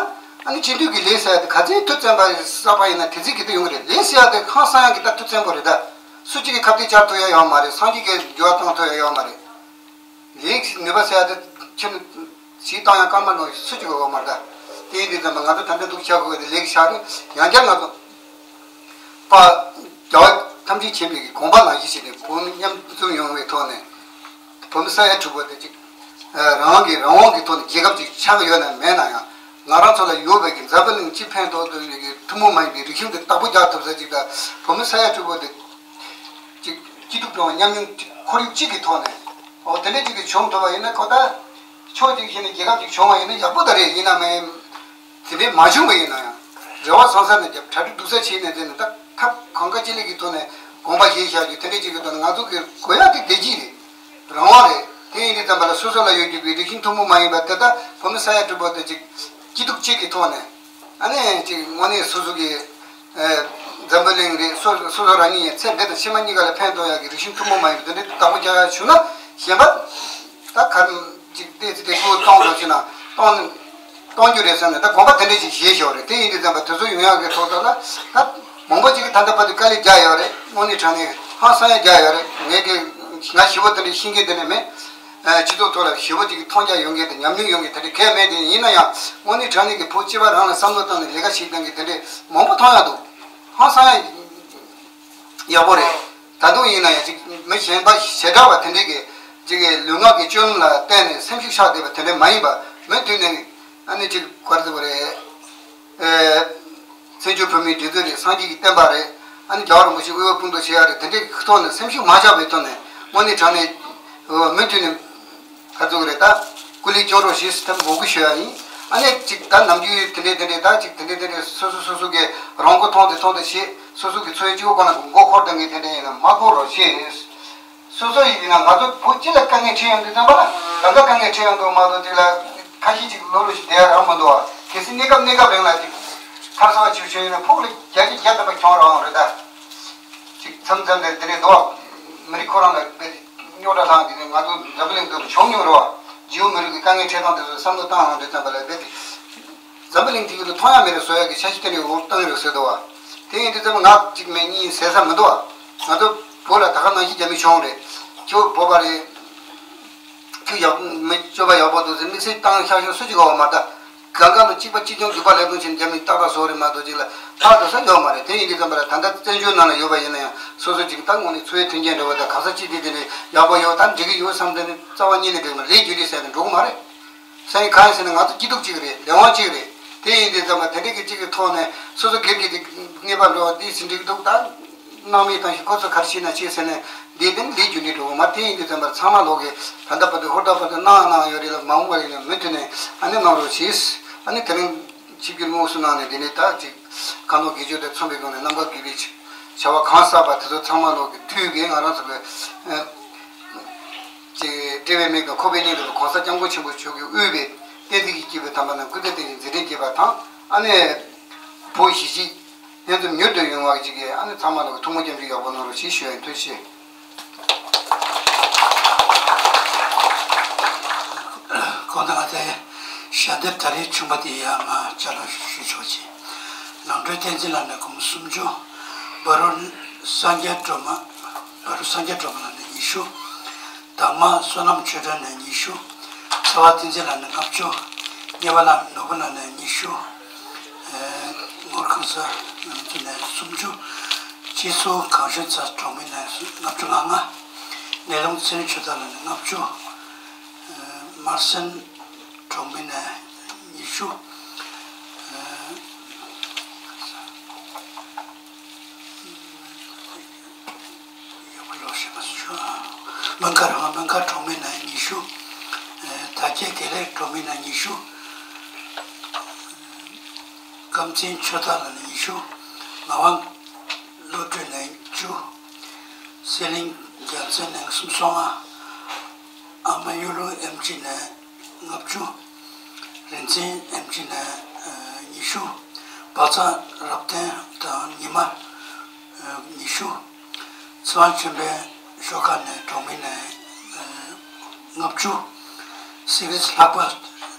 ཨ་ནི་སྤྱི་འཐུས་ཀྱི་ལས་ཟེར་ཡ་དེ་ག་ཚོད་མཐུ་བཙན་པ་བསགས་པ་ཡིན་ན་དེ་ཚོད་ཀྱི་དེ་ཡོང་གི་རེད། ལས་ཟེར་ཡ་དེ་ཧང་སང་ཡ་གི་ད་མཐུ་བཙན་པོ་རེད་ད། སུ་གཅིག་གིས་ཁ་གཏད་བཅག་ཐུབ་ཡ་ཡོད་མ་རེད། སངས་རྒྱས་ཀྱིས་འགྱུར་བ་བཏང་ཐུབ་ཡ་ཡོད་མ་རེད། ལས་ཀྱི་ནུས་པ་ཟེར་ཡ་དེ་ཁྱོན་ནས་ཇི་བཏང་ཡང་སྐར་མ་ནང་སུ་གཅིག་གིས་འོང་མ་རེད་ད། དེ་ཡིན་དུས་ཙམ་པ་ང་ཚོ་ད་ལྟ་འདུག་བྱ་དགོས་པ་དེ་ལས་ཀྱི་ཤག་རེད། ཡང་བསྐྱར་ང་ཚོ་དཔལ་རྒྱལ་བ་ཐམས་ཅད་མཁྱེན་པའི་གི་དགོངས་པ་ནང་བཞིན་བྱས་ཏེ་བོད་མི་མཉམ་འཛོམས་ཡོང་བའི་ཐོག་ནས། བོད་མི་ས་ཡ་དྲུག་པོ་དེ་གཅིག་རང་གི་རང་དབང་གི་ཐོག་ནས་རྒྱལ་ཁབ་ཅིག་ཆགས་ཡོད་ན་མེད་ན་ཡང་། ང་རང་ཚོ་ལ་ཡོད་པའི་གི་འཛམ་བུ་གླིང་སྤྱི་ཕན་ཐོགས་ཐུབ་པའི་གི་ཐུན་མོང་མ་ཡིན་པའི་རིག་གཞུང་དེ་བདག་པོ་རྒྱག་ཐུབ་ས་ཅིག་དང་། བོད་མི་ས་ཡ་དྲུག་པོ་དེ་གཅིག་སྐྱིད་སྡུག་སྦྱོང་བ་མཉམ་མྱོང་ཁོར་ཡུག་གཅིག་གི་ཐོག་ནས། འོ་དེ་འདྲ་ཅིག་གི་བྱུང་ཐུབ་པ་ཡིན་ན། ཁོ་ད་ཕྱོགས་གཅིག་བྱས་ནས་རྒྱལ་ཁབ་ཅིག་བྱུང་བ་ཡིན་ན་ཡག་པོ་ད་རེད། ཡིན་ན་མིན། དེ་འདྲའི་མ་བྱུང་བ་ཡིན་ན་ཡང་། རེ་བ་བཟང་ས་ནས་རྒྱབ། གྲ་སྒྲིག་སྡུག་ས་བྱས་ནས་དེ་ནས་ད་ཐབས་གང་དཀའ་ཅི་ལས་ཀྱི་ཐོག་ནས་དགོངས་པ་བཞེས་བཞག་རྒྱུ་དེ་འདྲའི་ཅིག་གི་ཐོག་ནས། ང་ཚོ་གི་དགོས་ཡ་དེ་བདེ་སྐྱིད་རེད། རང་དབང་རེད། དེ་ཡིན་དུས་ཙམ་པ་ལ་སོ་སོ་ལ་ཡོད་རྒྱུ་གི་རིག་གཞུང་ཐུན་མོང་མ་ཡིན་པ་དེ་ད་བོད་མི་ས་ཡ་དྲུག་པོ་དེ་ཅིག་སྐྱིད་སྡུག་གཅིག་གི་ཐོག་ནས། ཨ་ནི་ཅིག་དངོས་གནས་སོ་སོ་གི་ཨ་འཛམ་བུ་གླིང་རེད། སོ་སོ་སོ་རང་ཉིད་ཡང་ཚེ་འདི་དང་ཕྱི་མ་གཉིས་ཀ་ལ་ཕན་ཐོགས་ཡག་གི་རིག་གཞུང་ཐུན་མོང་མ་ཡིན་པ་དེ་འདྲའི་བདག་པོ་རྒྱག་ཡག་བྱུང་ན། གཞན་པ་ད་ག་རེ་ཅིག་བལྟས་ཚེ་དེ་ཚོ་གཏོང་དགོས་ཟེར་ན་གཏོང་གཏོང་རྒྱུ་རེད་བསམ་ནས། ད་དགོངས་པ་དེ་འདྲ་ཅིག་བཞེས་བཞག་རེད། དེ་ཡིན་དུས་ཙམ་པ་དེ་ཚོ་ཡོང་ཡག་གི་ཐོག་ཐོག་ལ་ད་མང་པོ་ཅིག་གིས་ད་ལྟ་བར་དུ་དཀའ་ལས་རྒྱག་ཡོད་རེད། དངོས་གནས་དྲང་གནས་ཧང་སང་ཡ་རྒྱག་ཡོད་རེད། ངས་ཀྱི་ང་ཞེ་པོ་དེ་འདྲ་ཤེས་མཁན་དེ་འདྲ་མེད། ཨ་སྤྱི་ཚོགས་ཐོག་ལ་ཞེ་པོ་ཅིག་གི་མཐོང་རྒྱ་ཡོད་མཁན་དང་ཉམས་མྱོང་ཡོད་མཁན་དེ་འདྲ་གང་ཡང་མེད། དེ་ཡིན་ན་ཡང་དངོས་གནས་དྲང་གནས་ཀྱི་བོད་སྤྱི་པ་རང་ལ་བསམ་བློ་བཏང་ནས་ལས་ཀ་བྱེད་མཁན་གྱི་དེ་འདྲ་མང་པོ་མཐོང་ཡག་འདུག་ཧང་སང་ཡག་པོ་རེད། ད་དུང་ཡིན་ན་ཡང་ཅིག་མི་གཞན་པ་བྱེ་བྲག་པ་དེ་འདྲས་ཀྱི་ཅིག་གི་ལུས་ངག་གི་སྤྱོད་ལམ་ལ་བརྟེན་ནས་སེམས་ཤུགས་ཆག་བསྡད་པ་དེ་འདྲས་མ་ཡིན་པ། མི་མཐུན་ནས་ཨ་ནི་ཅིག་ག་རེ་ཟེར་དགོས་རེད། ཨེ། བཙན་བྱོལ་བོད་མིའི་སྒྲིག་འཛུགས་རེད། སངས་རྒྱས་ཀྱི་བསྟན་པ་རེད། ཨ་ནི་རྒྱལ་བ་རིན་པོ་ཆེ་དབུ་བརྙེས་དཔུང་འདེགས་བྱེད་ཡ་རེད། དེ་འདྲའི་ཐོག་ནས་སེམས་ཤུགས་མ་ཆག་པའི་ཐོག་ནས་དངོས་གནས་དྲང་གནས་མུ་མཐུད་ནས་ག་ཚོད་རེད་ད། སྐུ་ལས་སྐྱོན་རོགས་ཞེས་ཐབས་འགོག་རྒོལ་ཞུ་ཡ་ཡིན། ཨ་ནི་ཅིག་ད་ནམ་རྒྱུན་དེ་འདྲའི་དེ་འདྲའི་ད་ཅིག་དེ་འདྲའི་དེ་འདྲའི་སོ་སོ་སོ་སོ་གི་རང་མགོ་ཐོན་ཏེ་ཐོན་ཏེ་བྱེད། སོ་སོ་གི་འཚོ་བའི་སྤྱི་བོ་ཁོ་ན་མགོ་འཁོར་བཏང་གི་དེ་འདྲ་ཡིན་ན་མ་འགོར་རོགས་ཞེས། སོ་སོ་ཡིན་ན་ང་ཚོ་བོད་སྤྱི་ལ་དཀའ་ངལ་འཕྲད་ཡོང་དུས་ཙམ་པ་ལ་གང་ག་དཀའ་ངལ་འཕྲད་ཡོང་འདུག་མ་གཏོགས་ཅིག་ལ་ཁ་ཤས་ཅིག་ལོ་ལོ་ཞིག་བསྡད་ཡ་རང་མི་འདུག་བ། གལ་སྲིད་གནས་སྐབས་གནས་སྐབས་རིང་ལ་ཅིག་ཁར་ས་བ་ཆུ་ཆུ་ཡིན་ན་ཕུགས་ལ་བརྒྱ་ཆ་བརྒྱ་ཐམ་པ་གྱོང་རང་རེད་ད། ཅིག་མཚམས་མཚམས་ལ་དེ་ནས་འདུག་བ། མི་རིགས་ཁོ་རང་ལ་དཔེ་རྙོག་དྲ་ལྷང་དེ་ནས་ང་ཚོ་འཛམ་བུ་གླིང་འདི་ལ་བྱུང་མྱོང་རེད་བ། ཇིའུ་མི་རིགས་ཀྱི་དཀའ་ངལ་འཕྲད་སྟངས་དེ་ཚོ་བསམ་བློ་བཏང་ཡོང་དུས་ཙམ་པ་ལ་དཔེ་དེ། འཛམ་བུ་གླིང་འདི་ཡུལ་དུ་མཐོང་ཡ་མེད་རེད་བཟོ་ཡ་གི་འཆར་གཞི་གཏན་ནས་འོག་བཏང་ཡོད་རེད་ཟེར་འདུག་བ། དེ་ཡིན་དུས་ཙམ་ང་གཅིག་མེད་གཉིས་ཟེར་ས་མི་འདུག་བ། ང་ཚོ་བོད་ལ་ད་ག་ནང་བཞིན་རྒྱ་མི་བྱུང་རེད། ཁྱོད་བོད་པ་རེད། ཁྱོད་ཡག་མི་སྤྱོད་པ་ཡག་པོ་འདུག་ཟེར་དམིགས་བསལ་བཏང་ཤག་ཤག་སུ་གཅིག་ག་བ་མ་ད། གང་ག་ལ་གཅིག་པ་གཅིག་རྐྱང་རྒྱུག་པ་ལས་དོན་ཆེན་རྒྱ་མི་ཏག་ཏག་བཟོ་རེད་མ་གཏོགས་གཅིག་ལ་ཕར་འགྲོ་ས་ཡོད་མ་རེད། དེ་ཡིན་དུས་ཙམ་པ་ལ་ད་ལྟ་བཙན་བྱོལ་ནང་ལ་ཡོད་པ་ཡིན་ན་ཡང་སོ་སོ་གཅིག་ད་དངོས་གནས་འཚོ་བའི་མཐུན་རྐྱེན་འདྲ་བོ་དང་ག་ས་གཅིག་དེ་དེ་ནས་ཡག་པོ་ཡོད་ད་འགྲིག་གི་ཡོད་བསམ་དེ་ནས་རྩ་བ་ཉིད་ནས་འགྲིག་མ་རེད། ལས་རྒྱུ་ལས་ཟེར་ནས་འགྲོ་གི་མ་རེད། སང་ཉིན་གང་ཡིན་ཟེར་ན་ང་ཚོ་སྐྱིད་སྡུག་གཅིག་རེད། ལས་དབང་གཅིག་རེད། དེ་ཡིན་དུས་ཙམ་པ་དེ་འདྲ་གི་གཅིག་གི་ཐོག་ནས་སོ་སོ་སྒེར་གྱི་དེ་གནས་པ་འགྲོ་བ་དེ་ཟིན་འགྲིག་འདུག་ད། སྣང་མེད་བཏང་ཞིག་ཁོ་ཚོ་གར་ཤེས་ན་ཤེས་ཟེར་ནས་འདི་དེ་ལས་རྒྱུ་འདི་འགྲོ་གི་མ། དེ་ཡིན་དུས་ཙམ་པ་ཚང་མ་ལོག་གི་ད་ལྟ་བར་དུ་ཧུར་ཐག་བར་དུ་གནང་གནང་ཡོད་རེད་ལ་མ་འོངས་པ་ཡིན་ན་མུ་མཐུད་ནས་ཨ་ནི་གནང་རོགས་ཞེས་ཨ་ནི་དེ་རིང་ཆིབས་བསྒྱུར་དངོས་སུ་གནང་ནས་འདི་ནས་ད་ཅིག་ཁ་ནོར་དགེ་སྦྱོར་དང་མཚུངས་པའི་སྒོ་ནས་རྣམ་དཀར་དགེ་བའི་བྱ་བ་གང་བསགས་པ་དེ་ཚོ་ཚང་མ་ལོག་གི་མཐུད་དགོས། ང་རང་ཚོ་གི་ཅིག་དཔྲལ་བའི་མིག་དང་ཁོག་པའི་སྙིང་དུ་གོང་ས་སྐྱབས་མགོན་ཆེན་པོ་མཆོག་གིས་དབུས་པའི་བསྟན་འཛིན་གྱི་སྐྱེས་བུ་དམ་པ་རྣམས་སྐུ་ཚེ་བརྟན་ཅིང་མཛད་འཕྲིན་རྒྱས་པ་དང་ཨ་ནི་བོད་གཞིས་བྱེས་སྙན་རྩོམ་མྱུར་དུ་ཡོང་བ་ཅིག་གིས་ཨ་ནི་ཚང་མ་ལ་ཐུགས་སྨོན་སྐྱབས་འཇུག་ཡག་པོ་གནང་རོགས་ཞེས་ཞུ་ཡ་ཡིན། ཐུགས་རྗེ་ཆེ། གོང་དུ་ང་ཚོའི་ཞལ་འདེབས་ད་རེས་བྱུང་བ་དེ་ཡང་ང་ཅ་ལག་ཞུ་ཆོག་ཅིང་། ནང་ཁྲོལ་བསྟན་འཛིན་ལགས་ནས་སྒོར་མོ་སུམ་ཅུ། བ་རུ་སངས་རྒྱས་སྒྲོལ་མ། བ་རུ་སངས་རྒྱས་སྒྲོལ་མ་ལགས་ནས་ཉི་ཤུ། དང་མ་བསོད་ནམས་ཆོས་སྒྲོན་ནས་ཉི་ཤུ། ཚེ་དབང་བསྟན་འཛིན་ལགས་ནས་ལྔ་བཅུ། ཉེ་བ་ལགས་ནོར་བུ་ལགས་ནས་ཉི་ཤུ། ངོར་ཁང་ས་ང་ཚོ་ནས་སུམ་ཅུ། སྤྱི་ཚོགས་གངས་ཤུན་ཚ་གྲོང་མི་ནས་ལྔ་བཅུ་ང་ལྔ། ནེ་ལུང་ཚེ་རིང་ཆོས་བདག་ལགས་ནས་ལྔ་བཅུ། དམར་སེང་གྲོང་མི་ནས་ཉི་ཤུ། ཡག་པོ་ལོ་ཤེས་མ་སོང་། མོན་མཁར་མོན་མཁར་གྲོང་མི་ནས་ཉི་ཤུ། ད་ཁྱེད་དགེ་ལེགས་གྲོང་མི་ནས་ཉི་ཤུ། ཀམ་ཚན་ཆོས་ཐར་ལགས་ནས་ཉི་ཤུ། ངག་དབང་བློ་གྲོས་ནས་བཅུ། སེ་ལིང་རྒྱལ་མཚན་ནས་སུམ་སོ་ལྔ། ཨ་མ་གཡུ་ལོ་ཨེམ་ཆི་ནས་ལྔ་བཅུ། རིན་ཆེན་ཨེམ་ཆི་ནས་ཉི་ཤུ། པ་ཚ་རབ་བརྟན་དང་ཉི་མ་ཉི་ཤུ། ཚེ་དབང་ཆོས་འཕེལ་ཤོག་ཁ་ནས་གྲོང་མི་ནས་ལྔ་བཅུ། སི་ཁྲིས་ལྷག་པ་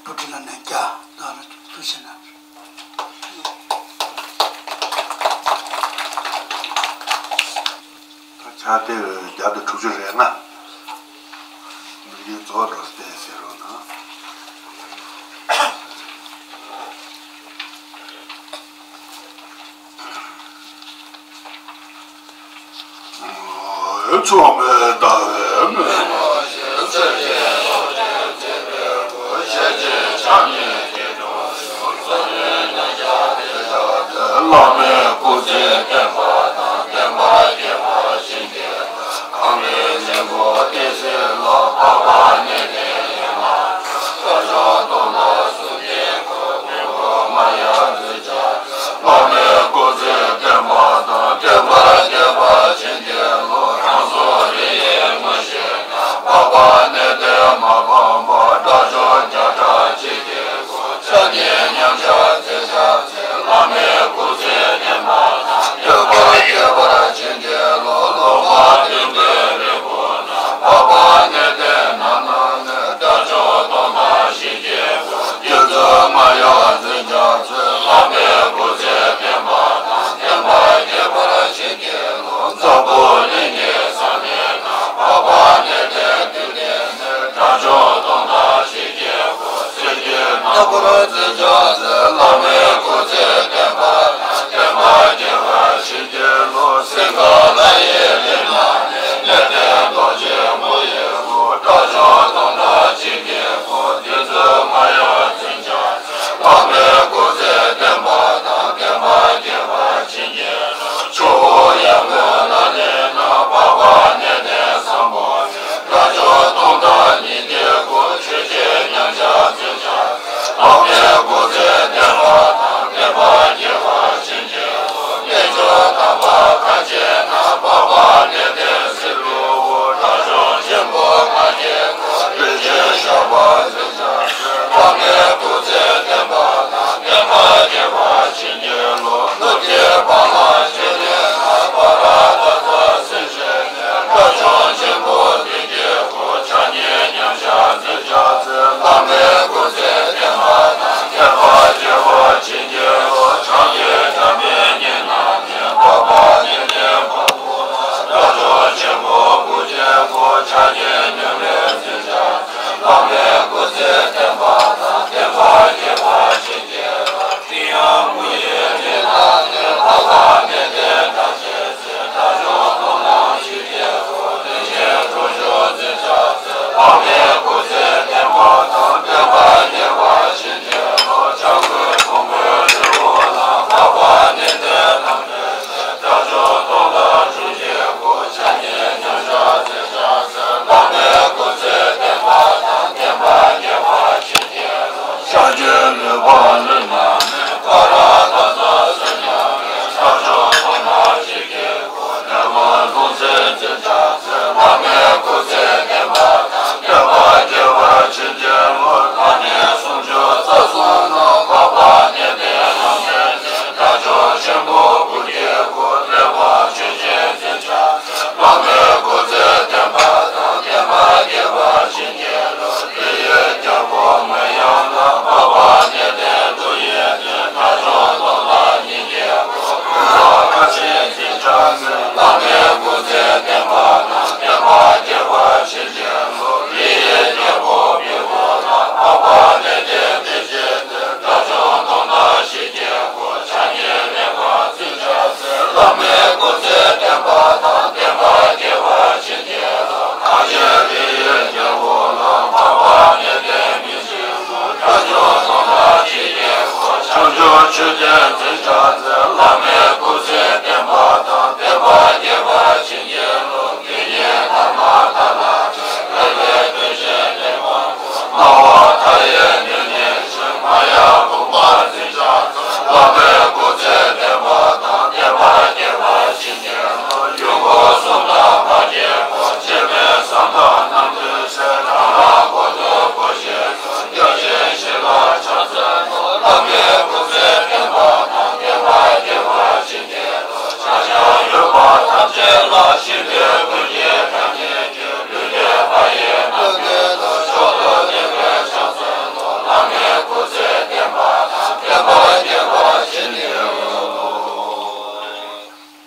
བུ་ཁྲིད་ལ་ནས་བརྒྱ། ད་རེ་ཐུགས་ཆེ་ན། ད་ཆ་དེ་བརྒྱ་དང་དྲུག་ཅུ་རེ་ལྔ། མི་རྒྱུ་རྫོགས་འགྲོ་སྟེ་ཟེར་རོ་ན། ཚོགས་མེད་ཟླ་བའི་མེ་ཏོག་ཅན། བླ་མའི་སྐུ་ཚེ་བརྟན་པ་དང་བསྟན་པ་རྒྱས་པ་བྱིན་གྱིས་བརླབ། གངས་རིའི་གླིང་བུ་ཏི་སེ་ལ་འཕགས་པ་གནས་བརྟན་ཡེ་མ་བཀའ་ཕྱོགས་སྟོང་དང་གསུང་གི་གོ་མ་ཡ་མཛོད་བྱ། བླ་མའི་སྐུ་ཚེ་བརྟན་པ་དང་བསྟན་པ་རྒྱས་པ་བྱིན་གྱིས་རློབས། དྲང་སྲོང་རིགས་ཡི་ངོ་བཤེས་དང་འཕགས་པ་གནས་བརྟན་མ་ཕམ་པ་དགྲ་བཅོམ་བརྒྱ་ཕྲག་གཅིག་གི་སྐུ། ཕྱག་གཉིས་མཉམ་གཞག་ཚེ་ཕྱག་འཚལ། བླ་མའི་སྐུ་ཚེ་བརྟན་པ་དང་བསྟན་པ་རྒྱས་པར་བྱིན་གྱིས་རློབས། ལོག་པར་སྤྲིང་པའི་རི་བོ་རྣམས། འཕགས་པ་གནས་བརྟན་རྣམས་ནང་ནས། དགྲ་བཅོམ་སྟོང་དང་ཞི་བརྒྱད་ཀྱི། རྒྱལ་བཙུན་མ་ཡ་མཚན་ཕྱག་འཚལ། བླ་མའི་སྐུ་ཚེ་བརྟན་པ་དང་བསྟན་པ་རྒྱས་པར་བྱིན་གྱིས་རློབས། འཛམ་བུ་གླིང་གི་ས་གནས་རྣམས། འཕགས་པ་གནས་བརྟན་དུས་གཏན་ནས། དགྲ་བཅོམ་སྟོང་དང་ཞི་བརྒྱད་ཀྱི། གསེར་གྱི་སྣ་སྒོར་མཚན་ཕྱག་འཚལ། བླ་མའི་སྐུ་ཚེ་བརྟན་པ་དང་བསྟན་པ་རྒྱས་པར་བྱིན་གྱིས་རློབས། སིངྒ་ལ་ཡི་གླིང་ནང་ནས། གནས་བརྟན་རྡོ་རྗེ་མོ་ཡི་སྐུ། དགྲ་བཅོམ་སྟོང་དང་ཞི་བརྒྱད་ཀྱི། རྗེ་བཙུན་མ་ཡ་མཚན་ཕྱག་འཚལ། བླ་མའི་སྐུ་ཚེ་བརྟན་པ་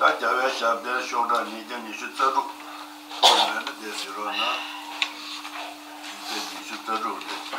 ད་རྒྱལ་བའི་ཞབས་བརྟན་ཤོག་གྲངས་ཉིས་བརྒྱ་ཉི་ཤུ་རྩ་དྲུག་ཐོག་ནས་འདི་ཟེར་རོགས་གནང་། ཉིས་བརྒྱ་ཉི་ཤུ་རྩ་དྲུག་རེད།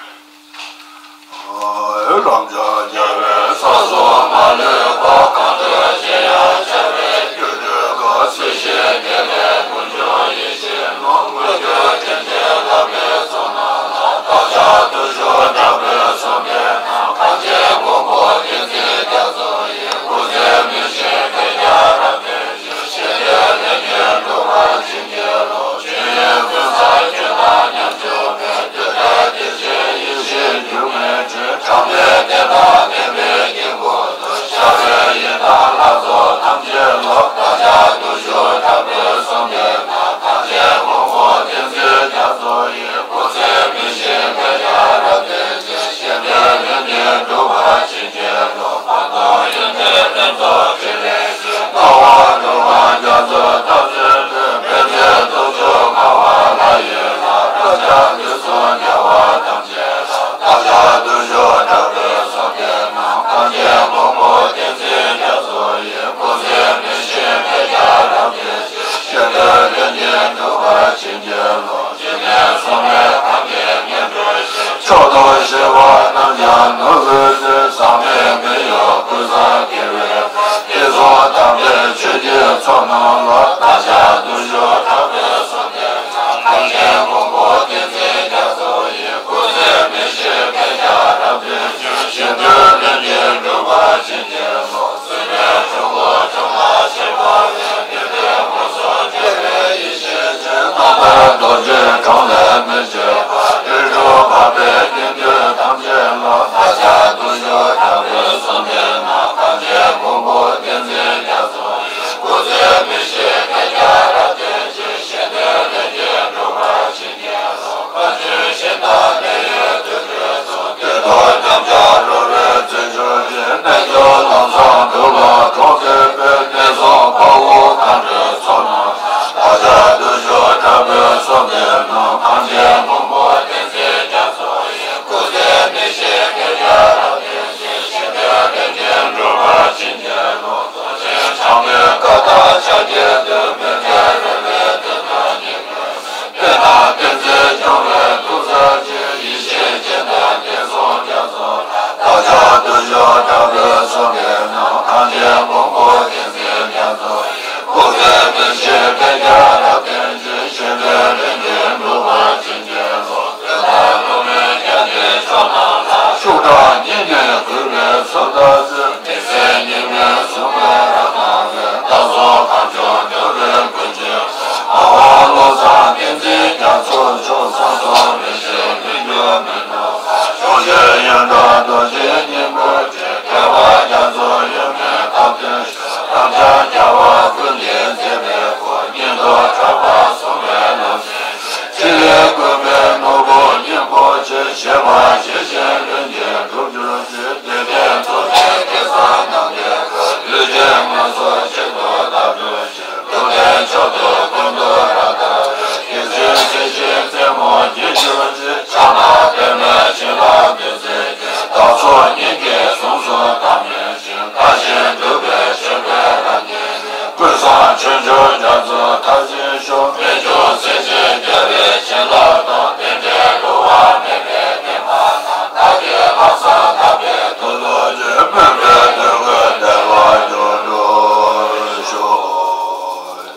སོགས་ཀྱི་རྣམས་ཐམས་ཅད་མགོན་པོ་ཐེག་མཆོག་རྒྱ་མཚོ་ཡི། སྐུ་ཚེ་མི་ཤིགས་བདེ་རྒྱས་རབ་བརྟན་ཅིང་། ཞིང་དུ་རིམ་གྱིས་འགྲོ་བ་ཇི་སྙེད་པ། དེ་དག་ཐོགས་མེད་རྒྱལ་བའི་མཆོག་རྣམས་ལ། ཤུགས་དྲག་སྙིང་ནས་གུས་པས་འཚམས་བདག་མཛོད། མི་ཟད་སྙིགས་མའི་གཟུགས་ལས་རབ་བཏང་བའི། བདག་སོགས་ཁམས་ཕྱོགས་འགྲོ་བའི་མགོན་ཆེན་པོ། མ་འོངས་བློ་བཟང་བསྟན་འཛིན་རྒྱ་མཚོ་མཆོག །བསམ་སོགས་མི་ཤེས་མི་འགྱུར་མི་ནུབ་པ། གཞོན་ནུ་ཡོན་བདག་རྡོ་རྗེ་སྙིང་པོའི་གྲས། རྒྱལ་བ་རྒྱ་མཚོ་ཡོད་མེད་ཐབས་ལྡན་ཤོག །རབ་འབྱམས་རྒྱལ་བ་ཀུན་ལས་མཛེས་པའི་སྐུ། སྙིང་སྟོབས་གྲགས་པ་སྲུང་བའི་ལམ་སྲིན། ཕྲིན་ལས་བསྐུལ་མའི་ནོར་བུ་སྙིང་པོ་ཆེ། བཞེད་པ་བཞེད་བཞིན་ལྷུན་གྱིས་གྲུབ་གྱུར་ཅིག །དད་ལྡན་ཚོགས་ཀྱི་སྐལ་བཟང་རྣམས་ཀྱི་བཀོད། ལུས་ཅན་ངན་སོང་གཅིག་ཏུ་བརྡབ་གྲོལ་ཞིང་། ཐུབ་བསྟན་མཆོག་ཏུ་ཀུན་ཏུ་རབ་བརྟན། རྒྱལ་སྲས་སྲས་བཅས་རྩེ་མོ་རྒྱས་གྱུར་ཅིག །ཕྱག་ན་པདྨོ་བྱིན་རླབས་བདུད་རྩིའི་རྒྱུན། བདག་སོགས་སྙིང་གའི་ཟུངས་སུ་དག་མིན་ཞིང་། བཀའ་བཞིན་སྒྲུབ་པའི་སྤྱོད་པས་རབ་བརྒྱན། ཀུན་བཟང་ཆོས་འབྱོར་རྒྱ་མཚོ་མཐར་ཕྱིན་ཤོག །རྨད་བྱུང་སྲས་བཅས་རྒྱལ་བའི་བྱིན་རླབས་དང་། རྟེན་འབྲེལ་འགྲོ་བ་མེད་པའི་བདེན་པ་དང་། བདག་གི་ལྷག་བསམ་དག་པའི་མཐུ་སྟོབས་ཀྱིས། སྨོན་པའི་འདོད་དགུའི་བདེ་བ་འབྱུང་གྲུབ་ཤོག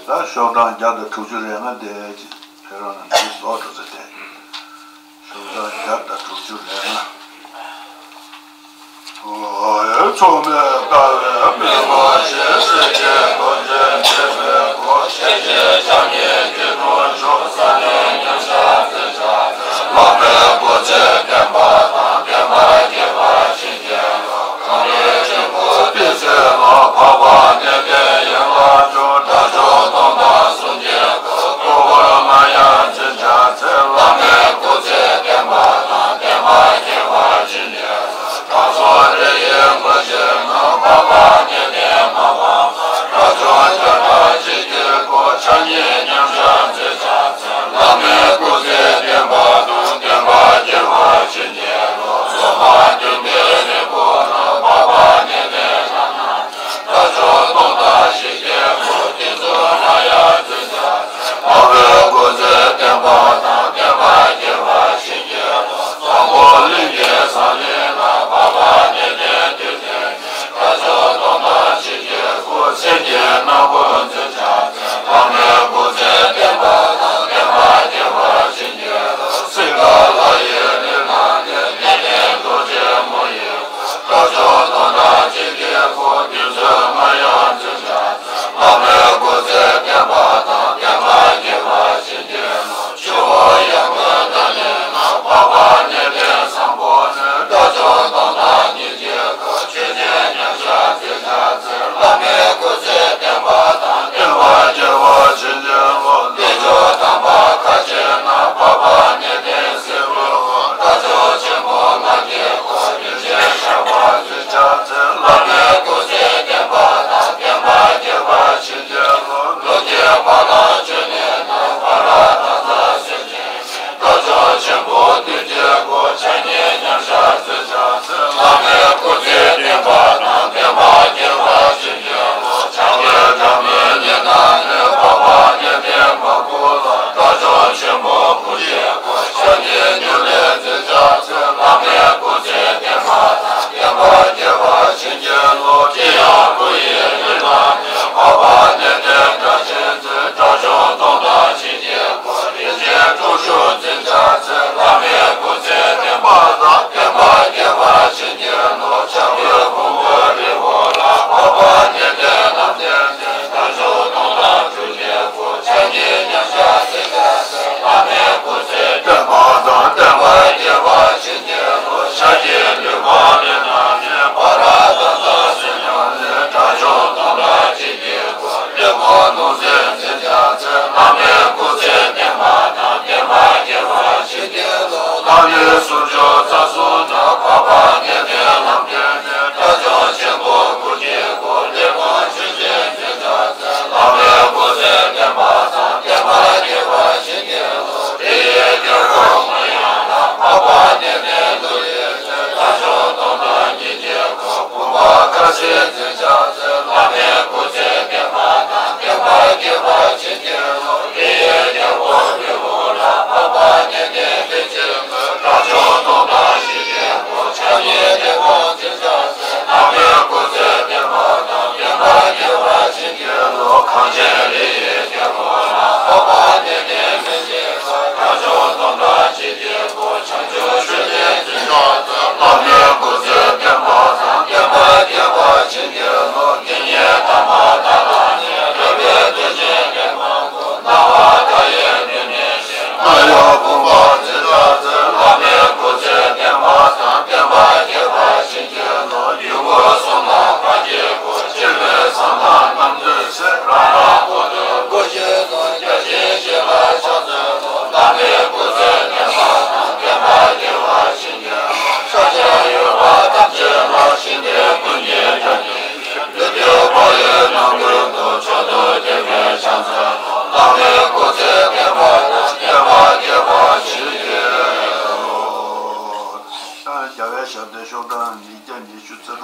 །ད་ཤོག་གྲངས་བརྒྱ་དང་དྲུག་ཅུ་རེ་ལྔ་དེ་ཁྱེད་རང་རྣམས་ཀྱིས་རྫོགས་འགྲོ་ཟེར་ཏེ། ཤོག་གྲངས་བརྒྱ་དང་དྲུག་ཅུ་རེ་ལྔ། མཚུངས་མེད་དཔའ་བོས་མི་ངོམས་ཤིང་། སྲས་བཅས་རྡོ་རྗེ་འདྲེན་པའི་སྐུ། ཞལ་བཞི་ཕྱག་གཉིས་ཀྱི་ནོར་མཆོག །ས་གནོན་མཉམ་བཞག་རྩེར་ཕྱག་འཚལ། བླ་མའི་སྐུ་ཚེ་བརྟན་པ་དང་། བསྟན་པ་རྒྱས་པར་བྱིན་གྱིས་རློབས། གངས་རིའི་ཆུ་བོ་སྤུས་ཚད་ལ། འཕགས་པ་གནས་བརྟན་ཡན་ལག་མཆོག །དགྲ་བཅོམ་སྟོང་དང་གསུམ་གྱི་བཀོད། ཐུགས་ཀར་མ་ཡང་བྱིན་ཕྱག་འཚལ། བླ་མའི་སྐུ་ཚེ་བརྟན་པ་དང་། བསྟན་པ་རྒྱས་པར་བྱིན་གྱིས་རློབས། དྲང་སྲོང་རི་ཡི་མགོན་ཆེན་རྣམས། འཕགས་པ་གནས་བརྟན་མ་སྤངས་པར། དགྲ་བཅོམ་ཤ་ཁྲག་གཅིག་གི་བཀོད། ཕྱག་གཉིས་མཉམ་བཞག་རྩེར་ཕྱག་འཚལ། བླ་མའི་སྐུ་ཚེ་བརྟན་པ་དང་། བསྟན་པ་རྒྱས་པར་བྱིན་གྱིས་རློབས། སྲུང་མ་བདུན་པའི་རིང་པོ་ན། འཕགས་པ་གནས་བརྟན་ལྷ་རྣམས། དགྲ་བཅོམ་སྟོང་དང་བཞི་བརྒྱའི་བཀོད། ཏིལ་འབྲུ་ལྔ་ཡང་བྱིན་ཕྱག་འཚལ། འཕགས་པའི་སྐུ་ཚེ་བརྟན་པ་དང་། བསྟན་པ་རྒྱས་པར་བྱིན་གྱིས་རློབས། འཛམ་བུ་གླིང་གི་ས་གླིང་ན། འཕགས་པ་གནས་བརྟན་དུས་མཐའི་མཁྱེན། དགྲ་བཅོམ་སྟོང་ རང་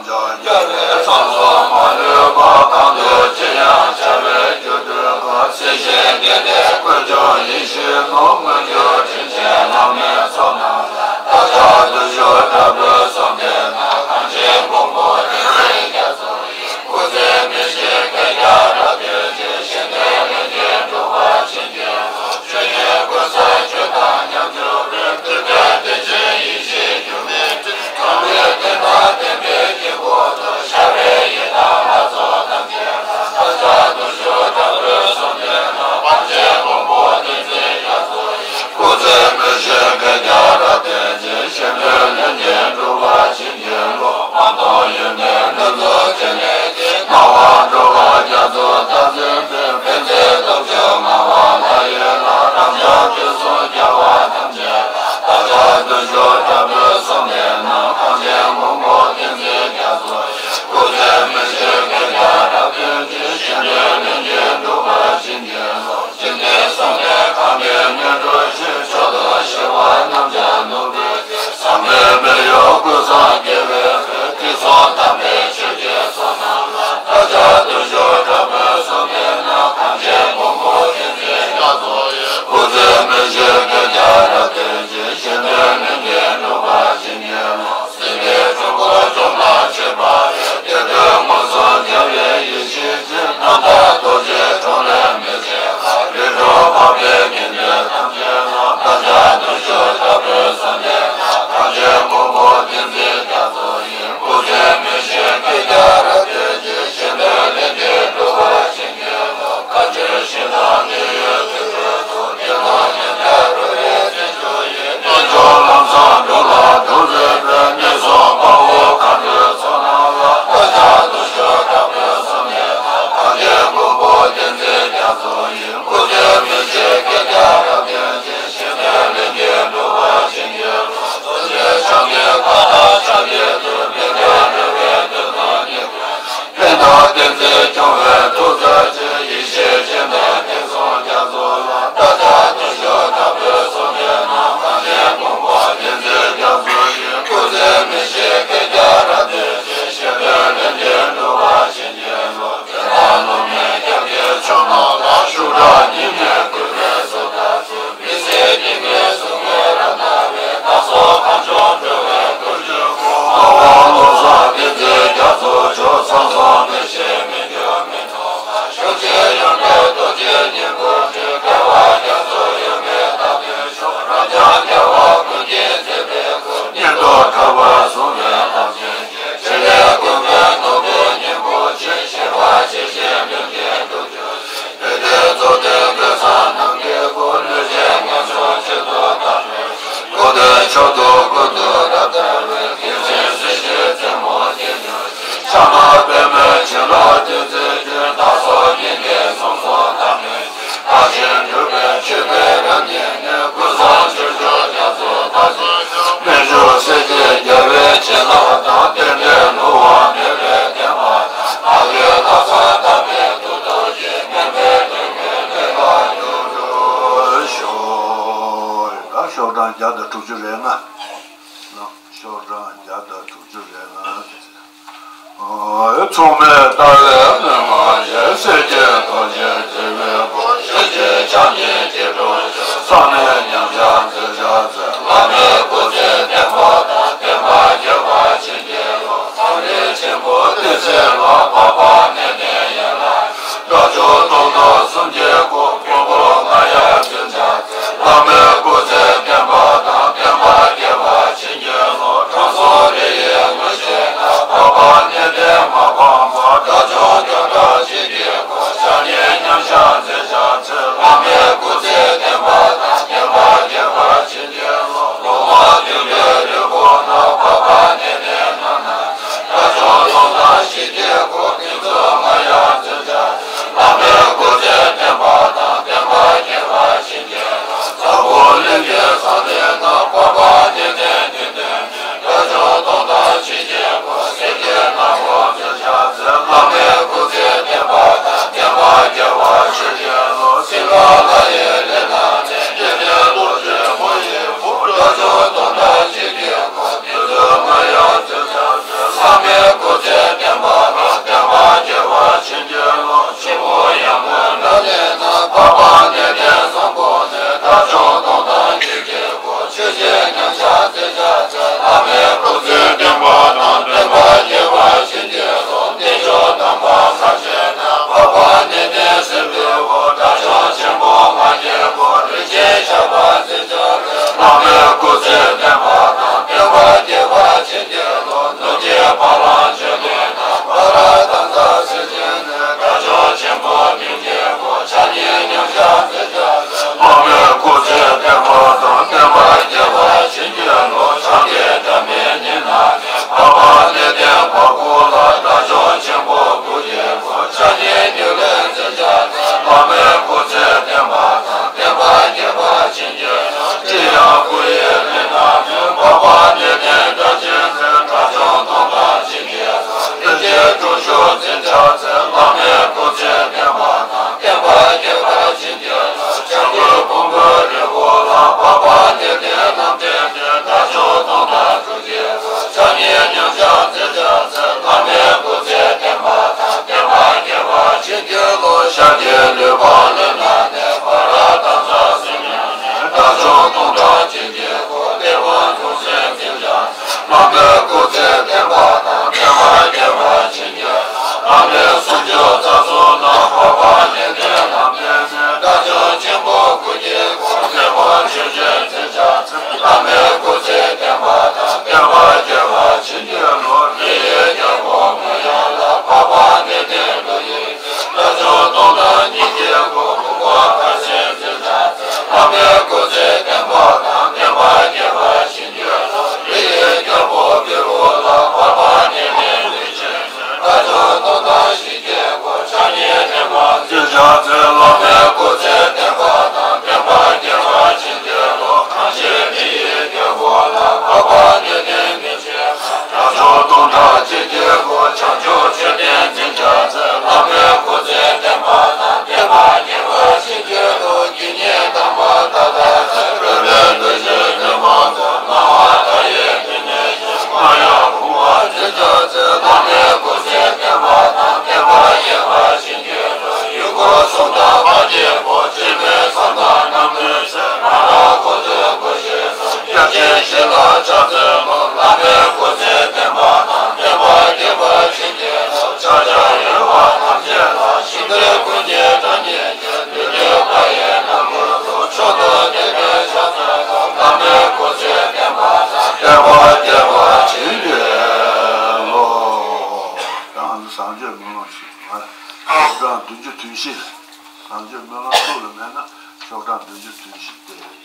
ཅག་རྒྱལ་བའི་ཚོགས་སུ་མ་ལུས་པ། གང་དུ་ཅི་ཡང་བྱ་བའི་རྒྱུ་འདོད་པ། སྲིད་ཞིའི་སྡེ་ལས་དཀོན་མཆོག་ཡེ་ཤེས་ནོར། མངོན་གྱུར་དྲིན་ཅན་བླ་མའི་ཚོགས་རྣམས་ལ། བདག་ཅག་བརྟུལ་ཞུགས་དྲག་པོས་གསོལ་འདེབས་ན། གངས་ཅན་མགོན་པོ་བསྟན་འཛིན་རྒྱ་མཚོ་ཡི། སྐུ་ཚེ་མི་ཤིགས་བསྐལ་བརྒྱར་རབ་བརྟན་ཅིང་། གཞན་དོན་ལྷན་ཅིག་འགྲུབ་པར་བྱིན་གྱིས་རློབས། ཆོས་ཉིད་ཀུན་བསལ་ཆོས་དང་ཉམས་སུ་ལྡན། ཐུབ་བསྟན་བདེ་ཆེན་ཡེ་ཤེས་སྒྱུ་མའི་སྤྲིན། གང་བས་བསྟན་དང་བསྟན་པའི་དཀྱིལ་འཁོར་དུ། ཤར་བའི་ཡི་དམ་ལྷ་ཚོགས་ཐམས་ཅད་ལ། བདག་ཅག་བརྟུལ་ཞུགས་དྲག་པོས་གསོལ་འདེབས་ན། གངས་ཅན་མགོན་པོ་བསྟན་འཛིན་རྒྱ་མཚོ་ཡི། སྐུ་ཚེ་མི་ཤིགས་བསྐལ་བརྒྱར་རབ་བརྟན་ཅིང་། གཞན་དོན་ལྷན་ཅིག་འགྲུབ་པར་བྱིན་གྱིས་རློབས། མ་མཐོང་ཡོན་ཏན་རྣམ་གསུམ་ཕྲིན་ལས་ཀྱི། སྣང་བ་འགྲོ་བ་རྒྱ་མཚོ་རྟག་འཛིན་པའི། དཔལ་ལྡན་སྟོབས་བཅུ་མངའ་དབང་ལྷ་ཡི་ལྷ། རབ་འབྱམས་དུས་གསུམ་རྒྱལ་བ་ཐམས་ཅད་ལ། བདག་ཅག་བརྟུལ་ཞུགས་དྲག་པོས་གསོལ་འདེབས་ན། གངས་ཅན་མགོན་པོ་བསྟན་འཛིན་རྒྱ་མཚོ་ཡི། སྐུ་ཚེ་མི་ཤིགས་བསྐལ་བརྒྱར་རབ་བརྟན་ཅིང་། གཞན་དོན་ལྷན་ཅིག་འགྲུབ་པར་བྱིན་གྱིས་རློབས། འཇིག་རྟེན་གསུམ་ལས་ཁམས་པའི་ངན་འགྲོ་ཞི། མཆོག་ཏུ་ཞི་བ་རྣམ་རྒྱལ་ནོར་བུའི་ཚལ། བསམ་པའི་མེ་ཡོར་ཀུན་བཟང་རྒྱལ་བའི་དབུས། དུས་གསུམ་དམ་པའི་ཆོས་ཀྱི་ཚོགས་རྣམས་ལ། བདག་ཅག་བརྟུལ་ཞུགས་དྲག་པོས་གསོལ་འདེབས་ན། གངས་ཅན་མགོན་པོ་བསྟན་འཛིན་རྒྱ་མཚོ་ཡི། སྐུ་ཚེ་མི་ཤིགས་བསྐལ་བརྒྱར་རབ་བརྟན་ཅིང་། གཞན་དོན་ལྷན་ཅིག་འགྲུབ་པར་བྱིན་གྱིས་རློབས། སྲིད་པའི་འཁྲུལ་འཁོར་འཇོམས་དང་མཆོད་པར་འོས། བདེ་སྟོང་མངོན་སུམ་རྒྱལ་བའི་ཡེ་ཤེས་ཀྱི། རྣམ་དག་རྡོ་རྗེའི་དྲུང་ལས་མི་ཟད་པ། རིགས་དྲུག་འཕགས་པའི་དགེ་འདུན་ཐམས་ཅད་ལ། བདག་ཅག་བརྟུལ་ཞུགས་དྲག་པོས་གསོལ་འདེབས་ན། གངས་ཅན་མགོན་པོ་བསྟན་འཛིན་རྒྱ་མཚོ་ཡི། སྐུ་ཚེ་མི་ཤིགས་བསྐལ་བརྒྱར་རབ་བརྟན་ཅིང་། གཞན་དོན་ལྷན་ཅིག་འགྲུབ་པར་བྱིན་གྱིས་རློབས། བཀའ་བརྒྱུད་ཞིང་དང་དངོས་ཡོད་དུས་གྲོགས་སུ། བསྟན་དང་མཉམ་པའི་རོལ་པའི་རྩེད་འཇོ་ཡི། རྣལ་འབྱོར་ལམ་བཟང་འགྲོ་ལ་དུག་རུས་པའི། ངན་སོང་དཔའ་བོ་མཁའ་འགྲོའི་ཚོགས་རྣམས་ལ། བདག་ཅག་བརྟུལ་ཞུགས་དྲག་པོས་གསོལ་འདེབས་ན། གངས་ཅན་མགོན་པོ་བསྟན་འཛིན་རྒྱ་མཚོ་ཡི། སྐུ་ཚེ་མི་ཤིགས་བསྐལ་བརྒྱར་རབ་བརྟན་ཅིང་། གཞན་དོན་ལྷན་ཅིག་འགྲུབ་པར་བྱིན་གྱིས་རློབས། རྡོ་རྗེ་འཆང་གི་བཀའ་དང་ཕྱག་རྒྱའི་མཐུས། མི་ལྡན་འགྲོ་བའི་དོན་དུ་སྙིང་པོས། ཕན་དང་བསྟན་འཛིན་སྐྱོང་བའི་ཐུགས་མཛད་ཅིང་། ཡེ་ཤེས་སྤྱན་ལྡན་བསྟན་སྲུང་རྒྱ་མཚོ་ལ། བདག་ཅག་བརྟུལ་ཞུགས་དྲག་པོས་གསོལ་འདེབས་ན། གངས་ཅན་མགོན་པོ་བསྟན་འཛིན་རྒྱ་མཚོ་ཡི། སྐུ་ཚེ་མི་ཤིགས་བསྐལ་བརྒྱར་རབ་བརྟན་ཅིང་། གཞན་དོན་ལྷན་ཅིག་འགྲུབ་པར་བྱིན་གྱིས་རློབས། དེ་ལྟར་བློ་མའི་རྒྱབ་ཀྱི་ཕྱོགས་རྣམས་ལ། ཤུགས་དྲག་གཉིས་མེད་གུས་པས་གསོལ་བ་འདེབས། མི་ཟད་ཉི་མའི་གཟུགས་བརྙན་རབ་སྣང་བའི། བདག་སོགས་གངས་ལྗོངས་འགྲོ་བའི་བཀོད་ཇོ་བོ། ངག་དབང་བློ་བཟང་བསྟན་འཛིན་རྒྱ་མཚོ་མཆོག་ཚངས་བསམ་མི་ཤེས་མི་འགྱུར་མི་འཁྲུགས་པ། ཞབས་ཕྱི་ཡོན་ཏན་རྡོ་རྗེ་སྙིང་པོ་སྤྲུལ། རྒྱལ་བ་རྒྱ་མཚོ་ཡུམ་གྱི་བདག་མདུན་མཆོག་རབ་འབྱམས་རྒྱལ་བ་ཀུན་གྱི་མཛད་པའི་སྐུ། མཉན་དུ་ཐར་པར་བཟུང་བའི་རླབས་ཆེན་གྱི། ཕྲིན་ལས་ཀུན་དགའི་ནོར་བུ་སྙིང་པོ་ཆེ། ཞི་བ་ཇི་བཞིན་ལྷུན་གྱིས་གྲུབ་གྱུར་ཅིག་དེ་ལྟར་རྫོགས་ལྡན་ཀུན་བཟང་ནམ་མཁའི་སྐུ། ལུས་ཅན་ངན་སོང་ཆེད་དུ་བཏང་བའི་ཚེ། འགོག་བདེན་མཆོག་ཏུ་ཀུན་ཏུ་རབ་དར་བའི། དེ་བཞིན་སྲིད་ཞིའི་རྩེ་མོར་སྐྱེ་གྱུར་ཅིག་ཕྱག་ན་པདྨོའི་བྱིན་རླབས་བདུད་རྩིའི་རྒྱུན། བདག་སོགས་སྙིང་གའི་གཟུངས་སུ་གཏམས་པའི་ཕྱིར། བདག་གཞན་གྲུབ་པའི་མཆོད་པའི་རབ་བརྙེས་ནས། ཀུན་བཟང་སྤྱོད་མཆོག་རྒྱ་མཚོ་རྟག་བཞེངས་ཤོག་རྨད་བྱུང་སྲས་བཅས་རྒྱལ་བའི་བྱིན་རླབས་དང་། རྟེན་འབྲེལ་བསླུ་བ་མེད་པའི་བདེན་པ་དང་། བདག་བློའི་ལྷག་བསམ་དམ་པའི་ཐུགས་རྡོ་རྗེས། མཉམ་པའི་དོན་ཀུན་འགྲུབ་པར་གྱུར་ཅིག་ཤོག་ད་ཤོག་གྲངས་བརྒྱ་དང་དྲུག་ཅུ་རེ་ལྔ། ཤོག་གྲངས་བརྒྱ་དང་དྲུག་ཅུ་རེ་ལྔ། མཚུངས་མེད་ལྟ་བའི་མན་ངག་ཡིས། སྲས་བཅས་རྡོ་རྗེ་འདུས་པའི་སྐུ། ཞི་བྱེད་ཕྱག་གཉིས་སྐྱིལ་ཀྲུང་བཞུགས། གསང་གནས་མཉམ་གཞག་མཛད་བྱར་མཛད། བླ་མའི་སྐུ་ཚེ་བརྟན་པ་དང་། བསྟན་པ་རྒྱས་པར་བྱིན་གྱིས་རློབས། ཁམས་རིགས་ཆེན་པོ་བསྟན་སྲིད་ལ། འཕགས་པ་གནས་བརྟན་ཡན་ལག་དགྲ་བཅོམ་སྟོང་ཐུབ་གསུམ་གྱི་སྐུ། མགོན་པོ་རྔ་ཡབ་འཛིན་བྱར་མཛད། བླ་མའི་སྐུ་ཚེ་བརྟན་པ་དང་། བསྟན་པ་རྒྱས་པར་བྱིན་གྱིས་རློབས། དྲང་སྲོང་རི་ཡི་ངོས་བཞིན་ན། འཕགས་པ་གནས་བརྟན་མ་སྤངས་པར། དགྲ་བཅོམ་བརྒྱ་ཕྲག་གཅིག་གི་སྐུ། ཕྱག་གཉིས་མཉམ་གཞག་མཛད་བྱར་མཛད། བླ་མའི་སྐུ་ཚེ་བརྟན་པ་དང་། བསྟན་པ་རྒྱས་པར་བྱིན་གྱིས་རློབས། སློབ་མ་བདུན་པའི་རིལ་བུ། བླ་མའི་སྐུ་ཚེ་བརྟན་པ་དང་། བསྟན་པ་རྒྱས་པར་བྱིན་གྱིས་རློབས། གང་ཕྱིར་མི་ཡི་དཀྱིལ་འཁོར་ལ། འཕགས་པ་དགེ་ལྡན་མི་ཕྱེད་པ། དགྲ་བཅོམ་སྟོང་ཕྲག་ཕྱིར་སྐྱེ་བོ། བྱང་ཆུབ་མཆོད་རྟེན་འཛིན་བྱ་མཛད། བླ་མའི་སྐུ་ཚེ་བརྟན་པ་དང་། བསྟན་པ་རྒྱས་པར་བྱིན་གྱིས་རློབས། དགེ་བསྙེན་དམ་པ་དག་དང་མཛད། རོལ་པའི་འདུ་ཤེས་ལྡན་པ་དང་། སྣང་བ་མཐའ་ཡས་ཏིང་ངེ་འཛིན། མ་ཡང་བུང་བ་འཛིན་བྱ་མཛད། བླ་མའི་སྐུ་ཚེ་བརྟན་པ་དང་། བསྟན་པ་རྒྱས་པར་བྱིན་གྱིས་རློབས། ཡུལ་འཁོར་གསུམ་དང་མ་སྐྱེས་བུ། སྤྱན་མེད་ས་དང་གནམ་མེད་ས། མ་རིག་འཁོར་ཚོའི་སྐུ་བཞེངས་སུ། སྐྱབས་ཆེན་བཞི་ལ་ཕྱག་འཚལ་ལོ། བླ་མའི་སྐུ་ཚེ་བརྟན་པ་དང་། བསྟན་པ་རྒྱས་པར་བྱིན་གྱིས་རློབས། ཕྱག་བྱར་ཡོད་པ་ཐམས་ཅད་ལ། ཞིང་འདིར་ཀུན་གྱི་གྲངས་སྙེད་ཀྱང་། མི་བསྐྱོད་པ་ཡི་ནམ་མཁའ་ལྟར། མཆོག་ཏུ་དད་པས་ཕྱག་འཚལ་ལོ། བླ་མའི་སྐུ་ཚེ་བརྟན་པ་དང་། བསྟན་པ་རྒྱས་པར་བྱིན་གྱིས་རློབས། ད་ང་ཚོ་བཟང་སྤྱོད་སྨོན་ལམ་ཞུ་བ། ཤོག་གྲངས་བདུན་ཅུ་དོན་བཞི། བཟང་སྤྱོད་སྨོན་ལམ་ཐུགས་ལ་མེད་ན་ཤོག་གྲངས་བདུན་ཅུ་དོན་བཞི་སྟེ།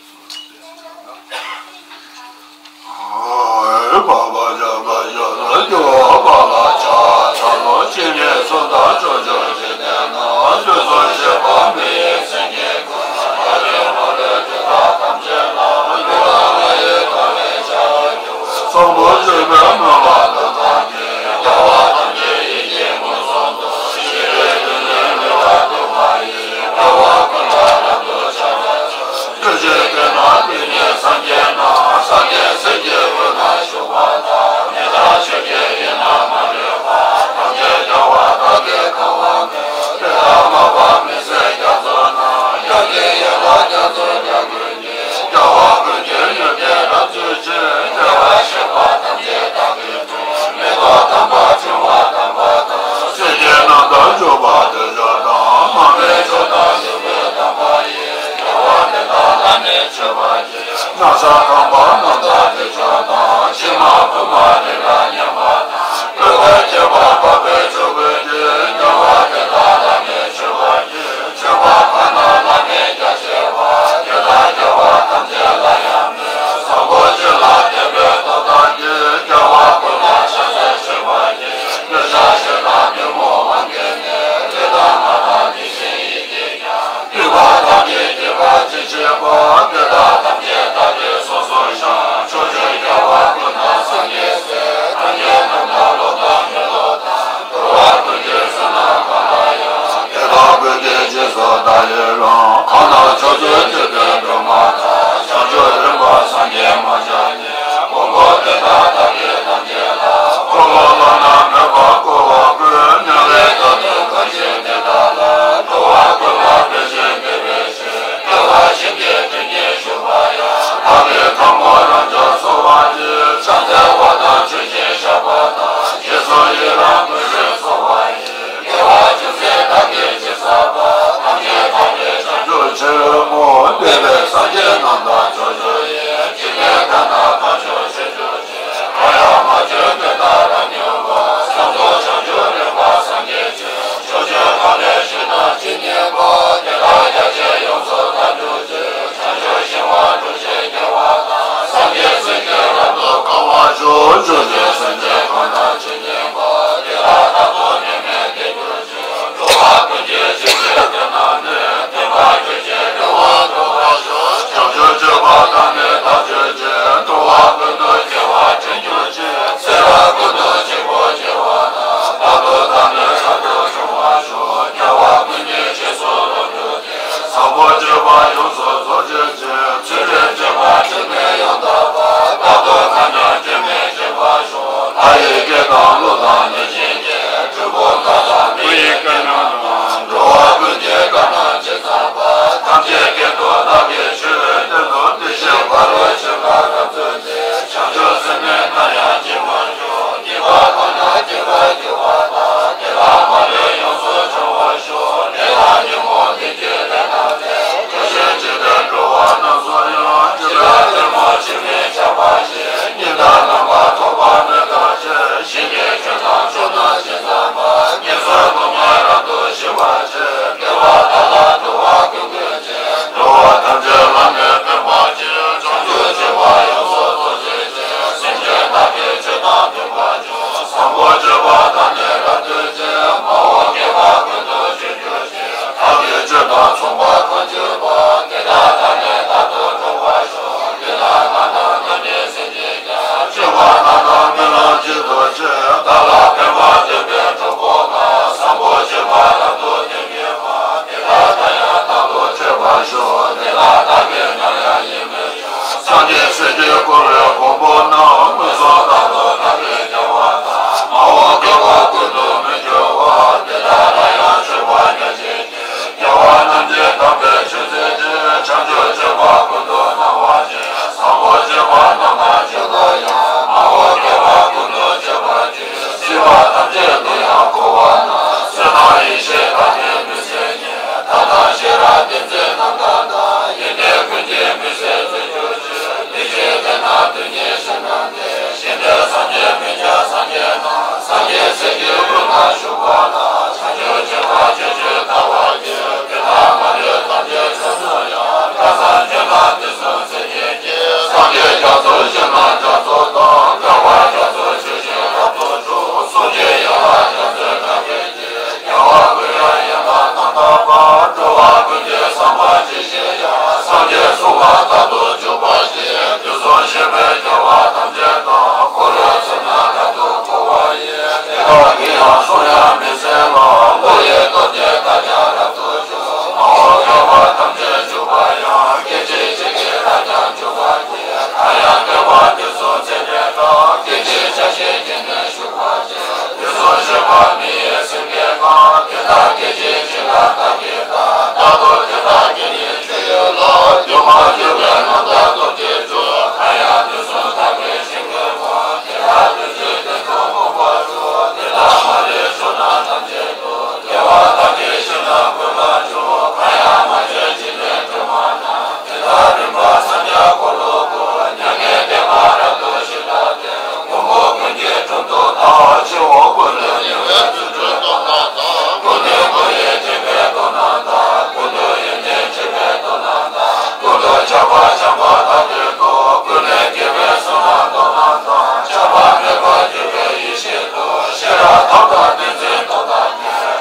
ནའང་མངོན་སུམ་རྟག་ཏུ་ཐར་པའི་རྒྱལ་བ་དང་། མ་འོངས་བསྐལ་པ་ཀུན་ཏུ་མི་འགྱུར་བ། དེ་དག་ལ་ཡང་མཆོད་པ་རྒྱ་ཆེན་བགྱི། རྒྱལ་བ་རྣམས་ཀྱི་དམ་པའི་ཆོས་སྲིད་ཀྱི། བྱང་ཆུབ་སྤྱོད་པ་ཀུན་ཏུ་སྣང་བར་བྱེད། བཟང་པོ་སྤྱོད་པ་རྣམས་དང་བཅས་པ་ཡང་། མ་འོངས་བསྐལ་པ་ཀུན་ཏུ་སྤྱད་པར་བགྱི། སྲིད་པ་ཐམས་ཅད་དུ་ཡང་བསྐོར་བ་ན། བསོད་ནམས་ཡེ་ཤེས་དང་ལྡན་མི་བསྲེག་ཉེ། མཐའ་དང་ཤེས་རབ་ཏིང་འཛིན་རྣམ་དག་དང་། ཡོན་ཏན་ཀུན་གྱི་མི་ཟད་རྫས་གྱུར་ཅིག་དེ་ཕྱིར་དེ་རྣམས་དོན་གཉེར་ཞིང་རྣམས་ཏེ། གཞན་དོན་སངས་རྒྱས་མི་འཆབ་སངས་རྒྱས་རྣམས། སངས་རྒྱས་སྲས་ཀྱི་དབུས་ན་བཞུགས་པ་ལ། བྱང་ཆུབ་སྤྱོད་པ་སྤྱོད་ཕྱིར་བལྟ་བར་བགྱི། དེ་དག་མ་ལུས་ཐམས་ཅད་མཚན་མོ་ཡང་། ལྷག་བསམ་བརྗོད་ན་དུས་གསུམ་མཚན་ཉིད་ཀྱི། སངས་རྒྱས་རྒྱ་མཚོ་ཞིང་རྣམས་རྒྱ་མཚོ་དང་། འགྲོ་བ་རྒྱ་མཚོ་ཆུ་ཞིང་རབ་ཏུ་འཇུག་གསུང་གཅིག་ཡན་ལག་རྒྱ་མཚོའི་ཁ་བརྒྱད་ཀྱིས། རྒྱལ་བ་ཀུན་ལ་ཡང་དག་རྣམ་དག་པ། འགྲོ་བ་ཀུན་གྱི་བསམ་པ་ཇི་བཞིན་དབྱངས། སངས་རྒྱས་གསུང་ལ་རྟག་ཏུ་འཇུག་པར་བྱེད། དུས་གསུམ་གཤེགས་པའི་རྒྱལ་བ་ཐམས་ཅད་དང་། འཁོར་ལོ་བཅུ་གཉིས་རབ་ཏུ་བསྐོར་བ་ཡི། དེ་དག་གི་ཡང་གསུང་དབྱངས་མི་ཟད་ལ། བློ་ཡི་སྟོབས་ཀྱིས་བདག་ཀྱང་རབ་ཏུ་འཇུག་མ་འོངས་བསྐལ་པ་ཐམས་ཅད་འཇུག་པ་ཡང་། སྐད་ཅིག་གཅིག་གིས་བདག་ཀྱང་འཇུག་པར་བགྱི། ད་ཡང་བསྐལ་པ་དུས་གསུམ་ཚད་མེད་ལ། སྐད་ཅིག་ཆ་ཤས་ཀྱིས་ནི་བཞུགས་པར་བགྱི། དུས་གསུམ་གཤེགས་པ་མི་ཡི་སེང་གེ་དང་། དེ་དག་སྐད་ཅིག་གཅིག་ལ་བདག་གིས་བལྟ། རྟག་ཏུ་དེ་དག་གི་ནི་སྤྱོད་ཡུལ་ལ། སྒྱུ་མར་གྱུར་པའི་རྣམ་ཐར་སྟོབས་ཀྱིས་འཇུག་ད་ཡང་དུས་གསུམ་ཐར་པའི་ཞིང་ཀུན་སྤངས། དེ་དག་དུས་གཅིག་དུས་གསུམ་འོངས་པར་ཤོག་དེ་དག་མ་ལུས་ཕྱོགས་རྣམས་ཐམས་ཅད་དུ། བདེ་བ་དང་བདེ་ཞིང་ལ་ཀུན་ལ་འཇུག་ད་ཡང་མ་བྱོན་འཇིག་རྟེན་དུ་མ་ན། དེ་དག་རིམ་པར་སངས་རྒྱས་འཁོར་ལོ་བསྐོར། མྱ་ངན་འདས་པ་རབ་ཏུ་ཞི་བདག་སྟེ། མགོན་པོ་ཀུན་གྱི་དྲུང་དུ་བདག་སྤྱི་བོ་ཀུན་ཏུ་གནས་པའི་རྫུ་འཕྲུལ་སྟོབས་རྣམས་དང་། ཀུན་ནས་བསྐོར་བའི་སྤྱན་པའི་སྟོབས་རྣམས་དང་། ཀུན་ཏུ་ཡོན་ཏན་མཆོད་པའི་སྟོབས་རྣམས་དང་། ཀུན་ཏུ་ཁྱབ་པ་འཇམ་དཔལ་དང་ལྡན་ཏོ། ཀུན་ནས་དགྱེས་པའི་བསོད་ནམས་སྟོབས་རྣམས་དང་། ཆགས་པ་མེད་པར་གྱུར་པའི་ཡེ་ཤེས་སྟོབས། ཤེས་རབ་ཐབས་དང་ཏིང་འཛིན་སྟོབས་དང་ལྡན། བྱང་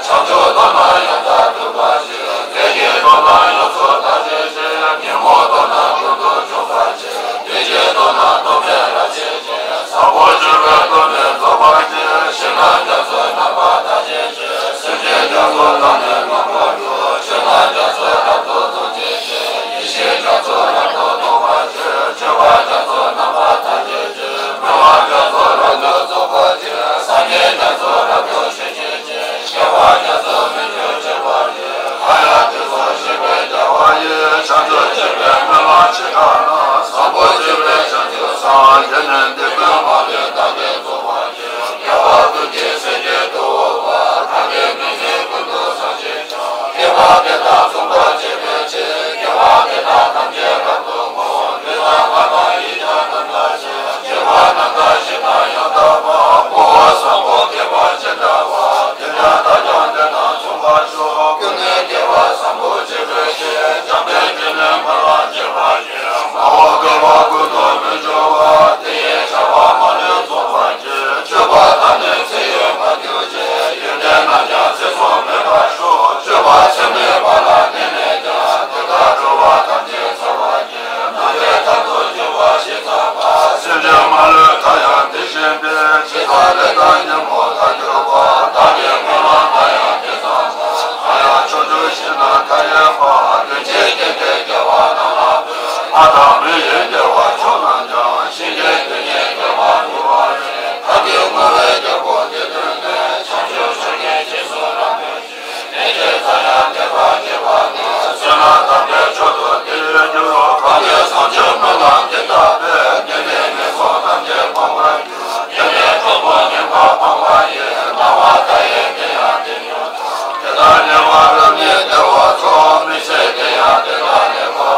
ཆུབ་སྟོབས་རྣམས་ཡང་དག་སྒྲུབ་པར་བྱེད། ལས་ཀྱི་སྟོབས་རྣམས་ཡོངས་སུ་དག་བྱེད་ཅིང་། ཉོན་མོངས་སྟོབས་རྣམས་ཀུན་ཏུ་འཇོམས་པར་བྱེད། བདེ་སྐྱིད་སྟོབས་རྣམས་སྟོབས་མེད་རབ་བྱེད་ཅིང་། བཟང་པོ་སྤྱོད་པའི་སྟོབས་ནི་རྫོགས་པར་བྱེད། ཞིང་རྣམས་རྒྱ་མཚོའི་རྣམ་པར་དག་བྱེད་ཅིང་། སེམས་ཅན་རྒྱ་མཚོ་དང་ནི་སྣང་བར་འགྱུར། ཆོས་རྣམས་རྒྱ་མཚོས་རབ་ཏུ་རྫོགས་བྱེད་ཅིང་། ཡེ་ཤེས་རྒྱ་མཚོས་རབ་ཏུ་རྟོགས་པར་བྱེད། སྤྱོད་པ་རྒྱ་མཚོའི་རྣམ་པར་དག་བྱེད་ཅིང་། སྨོན་ལམ་རྒྱ་མཚོས་རབ་ཏུ་རྫོགས་པར་བྱེད། སངས་རྒྱས་རྒྱ་མཚོས་རབ་ཏུ་ཞི་བྱེད་ཅིང་། སྐྱེ་བ་རྒྱ་མཚོས་མི་འགྱུར་བྱེད་པར་བྱེད། ད་ཡང་དུས་གསུམ་གཤེགས་པའི་རྒྱལ་བ་ཡི། བྱང་ཆུབ་སྤྱོད་པའི་སྨོན་ལམ་ཇི་ལྟར་ན། བཟང་པོ་སྤྱོད་པའི་བྱང་ཆུབ་སེམས། དེ་ནི་འདོད་དགུའི་མ་ལུས་བདག་གིས་རྫོགས་པར་བྱེད། རྒྱལ་བ་ཀུན་གྱི་སྲས་ཀྱི་ཏུ་བོ་པ། བདག་གི་ནུས་ཤུགས་ཀུན་ཏུ་བཟང་ཞིང་འཆང་། དགེ་བ་འདི་དག་མཚུངས་པར་བྱེད་པའི་ཕྱིར། དགེ་བ་འདི་དག་ཐམས་ཅད་རབ་ཏུ་བསྔོ། ལུས་དང་ངག་དང་ཡིད་ཀྱང་རྣམ་དག་ཅིང་། སྤྱོད་པ་རྣམ་དག་ཞིང་དང་ཡང་དག་པ། དགོངས་པ་བཟང་པོ་དགེ་བ་ཇི་འདྲ་བ། དེ་འདྲ་བདག་ཀྱང་དེ་དང་མཚུངས་པར་ཤོག་ཀུན་ནས་དགེ་བ་བཟང་པོ་སྤྱོད་པའི་ཕྱིར། འཇམ་དཔལ་དེ་ནི་སྨོན་ལམ་རྒྱས་པར་བགྱི། མ་འོངས་བསྐལ་པ་ཀུན་ཏུ་མི་འགྱུར་བར། དེ་ཡི་བྱ་བ་མ་ལུས་རྫོགས་པར་བགྱི། སྤྱོད་པ་དག་ནི་ཚེ་ཡི་མ་གྱུར་ཅིག་ཡོན་ཏན་རྣམས་ཀྱང་ཚེ་གཟུང་མེད་པར་ཤོག་སྤྱོད་པ་ཚད་མེད་པ་ལ་བརྟེན་ནས་ཀྱང་། དེ་དག་འགྲོ་བ་ཐམས་ཅད་ཚར་བར་བགྱི། རྣམ་པར་ཐར་དུ་འགྱུར་བ་ཞེས་བསམ་པ། སེམས་ཅན་མ་ལུས་མཐའ་ཡང་དེ་བཞིན་ཏེ། ཇི་ལྟར་ལས་དང་ཉོན་མོངས་མཐར་གྱུར་པ། བདག་གི་སྨོན་ལམ་མཐའ་ཡང་དེ་ཙམ་མོ། ད་ཡང་ཕྱོགས་བཅུའི་ཞིང་རྣམས་མཐའ་ཡས་པ། རིན་ཆེན་བརྒྱན་ཏེ་རྒྱལ་བ་རྣམས་ལ་ཕུལ། ལྷ་དང་མི་ཡི་རྒྱལ་བ་མཆོག་རྣམས་ཀྱང་། བཞིན་གྱི་དོན་གཉེར་དགེ་བ་འགྲུབ་པར་བྱེད། བདག་གིས་བསྔོ་བའི་རྒྱལ་པོ་འདི་ཐོས་ནས། བྱང་ཆུབ་མཆོག་གི་རྗེས་སུ་རབ་ཏུ་བྱེད། ལས་ཀྱི་མཐའ་ཡང་དེ་དག་བགྱིས་པ་ན། བསོད་ནམས་དམ་པའི་མཆོག་ཏུ་དེ་འགྱུར་རོ། གང་གིས་བཟང་སྤྱོད་སྨོན་ལམ་འདི་བཏབ་པས། འདི་ནི་ངན་སོང་ཐམས་ཅད་སྤངས་པར་འགྱུར། འདི་ནི་གྲོགས་པོ་ངན་པ་སྤངས་པ་ཡིན། སྣང་བ་མཐའ་ཡས་དེ་ཡང་དེ་ཉིད་དོ། དེ་དག་ཉེ་བར་བསླབ་ནས་བདེ་བ་ཚོགས། མི་ཚེ་འདི་ཡང་དེ་དག་ལེགས་པའོ།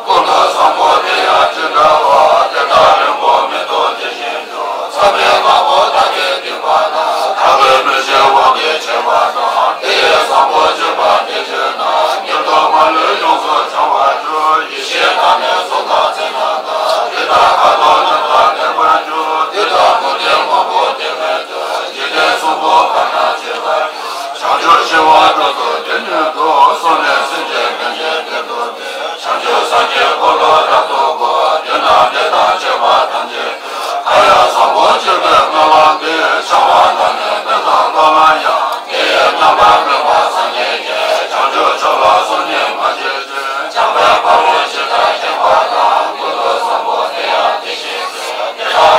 ཀུན་ཏུ་བཟང་པོ་དེ་ཡང་ཇི་འདྲ་བ། དེ་དག་རིང་པོ་མི་ཐོགས་དེ་བཞིན་དུ། མཚམས་མེད་པ་པོ་བདག་གིས་བསྟན་པ་ན། བདག་གི་མི་ཚེ་དབང་གིས་ཆད་པ་དང་། དེ་ཡི་བཟང་པོ་སྤྱོད་པ་འདི་བྱས་ན། ཉམས་རྟོགས་མ་ལུས་ཡོངས་སུ་བྱང་བར་འགྱུར། ཡེ་ཤེས་དང་ནི་གཟུགས་དང་མཚན་རྣམས་དང་། དེ་དག་ཁ་དོག་རྣམ་དག་ལེགས་པར་གྱུར། དེ་དག་མུ་སྟེགས་དབང་པོ་དེ་མེད་དུ། འཇིག་རྟེན་གསུམ་པོ་གང་ན་སྤྱད་པར་འགྱུར། བྱང་ཆུབ་ཤིང་དབང་སྒྲུབ་ཏུ་དེ་ཉིད་དུ། སོང་ནས་སེམས་ཅན་ཕན་ཕྱིར་བདེ་ཏོ་སྟེ། བྱང་ཆུབ་སངས་རྒྱས་འཁོར་ལོ་རབ་ཏུ་བསྐོར། དེ་རྣམས་དེ་དང་བཅས་པ་ཐམས་ཅད་དུ། ད་ཡང་བཟང་པོ་སྤྱོད་པའི་སྨོན་ལམ་འདི། འཆང་བ་དང་ནི་དཔེ་བཟང་སློབ་ལ་ཡང་། དེ་ཡི་རྣམ་པར་སྨིན་པ་སངས་རྒྱས་ཀྱི། བྱང་ཆུབ་མཆོག་ལ་སོམ་ཉི་མ་བྱེད་ཅིག་འཇམ་དཔལ་དཔའ་བོས་ཇི་ལྟར་མཁྱེན་པ་དང་། ཀུན་ཏུ་བཟང་པོ་དེ་ཡང་དེ་བཞིན་ཏེ། དེ་དག་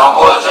ཨོཾ་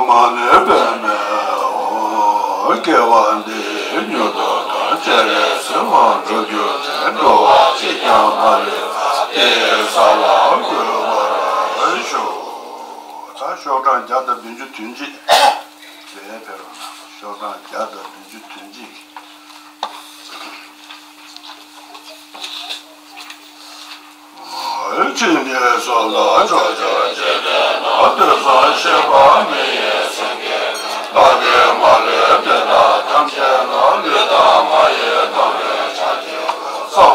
མ་ཎི་པདྨེ་ཧཱུྃ། དགེ་བ་འདིས་མྱུར་དུ་བདག་གཅེས་པའི་སྲིད་དབང་འགྲུབ་གྱུར་ཅིག་འགྲོ་བ་གཅིག་ཀྱང་མ་ལུས་པ་དེའི་ས་ལ་འགོད་པར་ཞུ། ད་ཤོག་གྲངས་བརྒྱ་དང་བདུན་ཅུ་དོན་གཅིག་དེ་ཕེབས་རོགས་གནང་། ཤོག་གྲངས་བརྒྱ་དང་བདུན་ཅུ་དོན་གཅིག་ཕྱིན་ཆད་སོགས་ལ་ཕྱོགས་བཅུར་སྤྱན་འདྲེན་ནོ། དུས་གསུམ་གཤེགས་པ་མི་ཡི་སེང་གེ་བདག་གིས་མ་ལུས་བསྟན་པ་ཐམས་ཅད་ལ། ལུས་དང་ངག་ཡིད་དང་པོའི་ཆ་ཁྱབ་བཟང་པོ་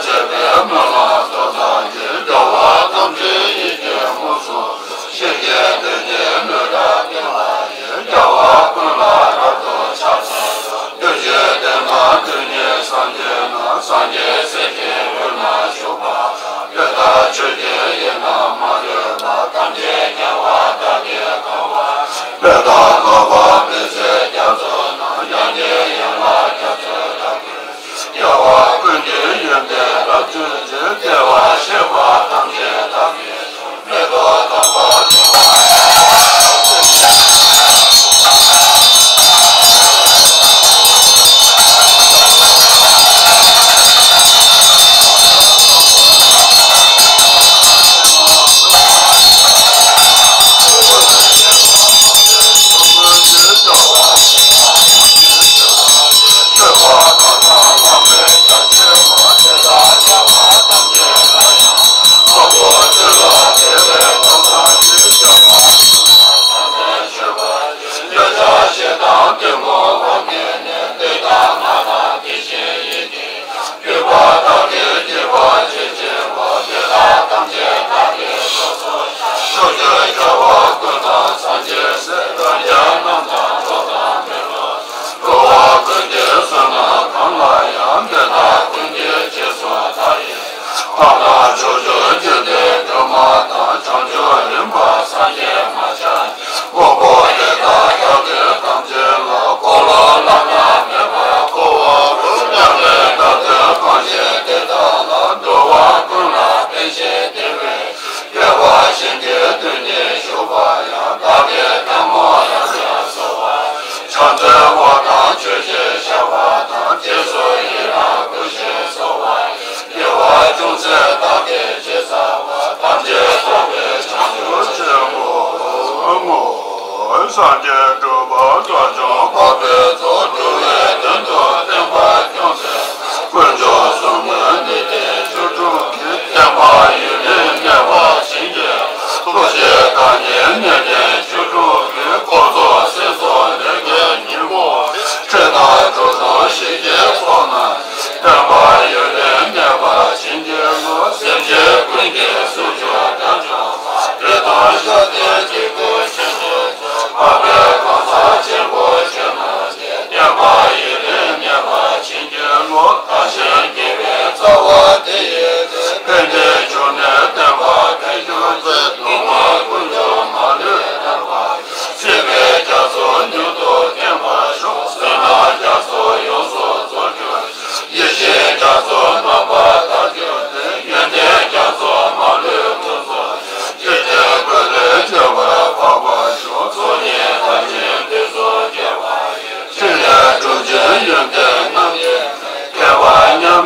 སྤྱད་པའི་སྨོན་ལམ་མཐུ་ཐམས་ཅད་རྒྱལ་བ་ཐམས་ཅད་ཡིད་ཀྱིས་མངོན་སུམ་དུ། ཞིང་གི་རྡུལ་གྱིས་ནོན་པ་དེ་ལ་ཡང་རྒྱལ་བ་ཀུན་ལ་རབ་ཏུ་ཕྱག་འཚལ་ལོ། གདུལ་བྱའི་བདེ་གནས་དོན་གཉེར་སངས་རྒྱས་ན། སངས་རྒྱས་སྲས་ཀྱི་དབུས་ན་བཞུགས་པ། དེ་དག་ཆོས་ཀྱི་དབྱིངས་རྣམས་མ་ལུས་པ། ཐམས་ཅད་རྒྱལ་བ་དག་གིས་གང་བར་བསྟན། དེ་དག་བཀའ་བབས་པའི་ཚེ་རྒྱ་མཚོ་ན། དབྱངས་ཀྱི་ཡན་ལག་རྒྱ་མཚོ་དག་གིས་རྒྱལ་བ་ཀུན་གྱི་ཡོན་ཏན་རབ་བརྗོད་ཅིང་། བདེ་བར་གཤེགས་པ་ཐམས་ཅད་དག་གི་འགྲོ་བ་ཀུན་གྱི་བསོད་ནམས་གང་ལ་ཡང་། དེ་དག་ཀུན་གྱི་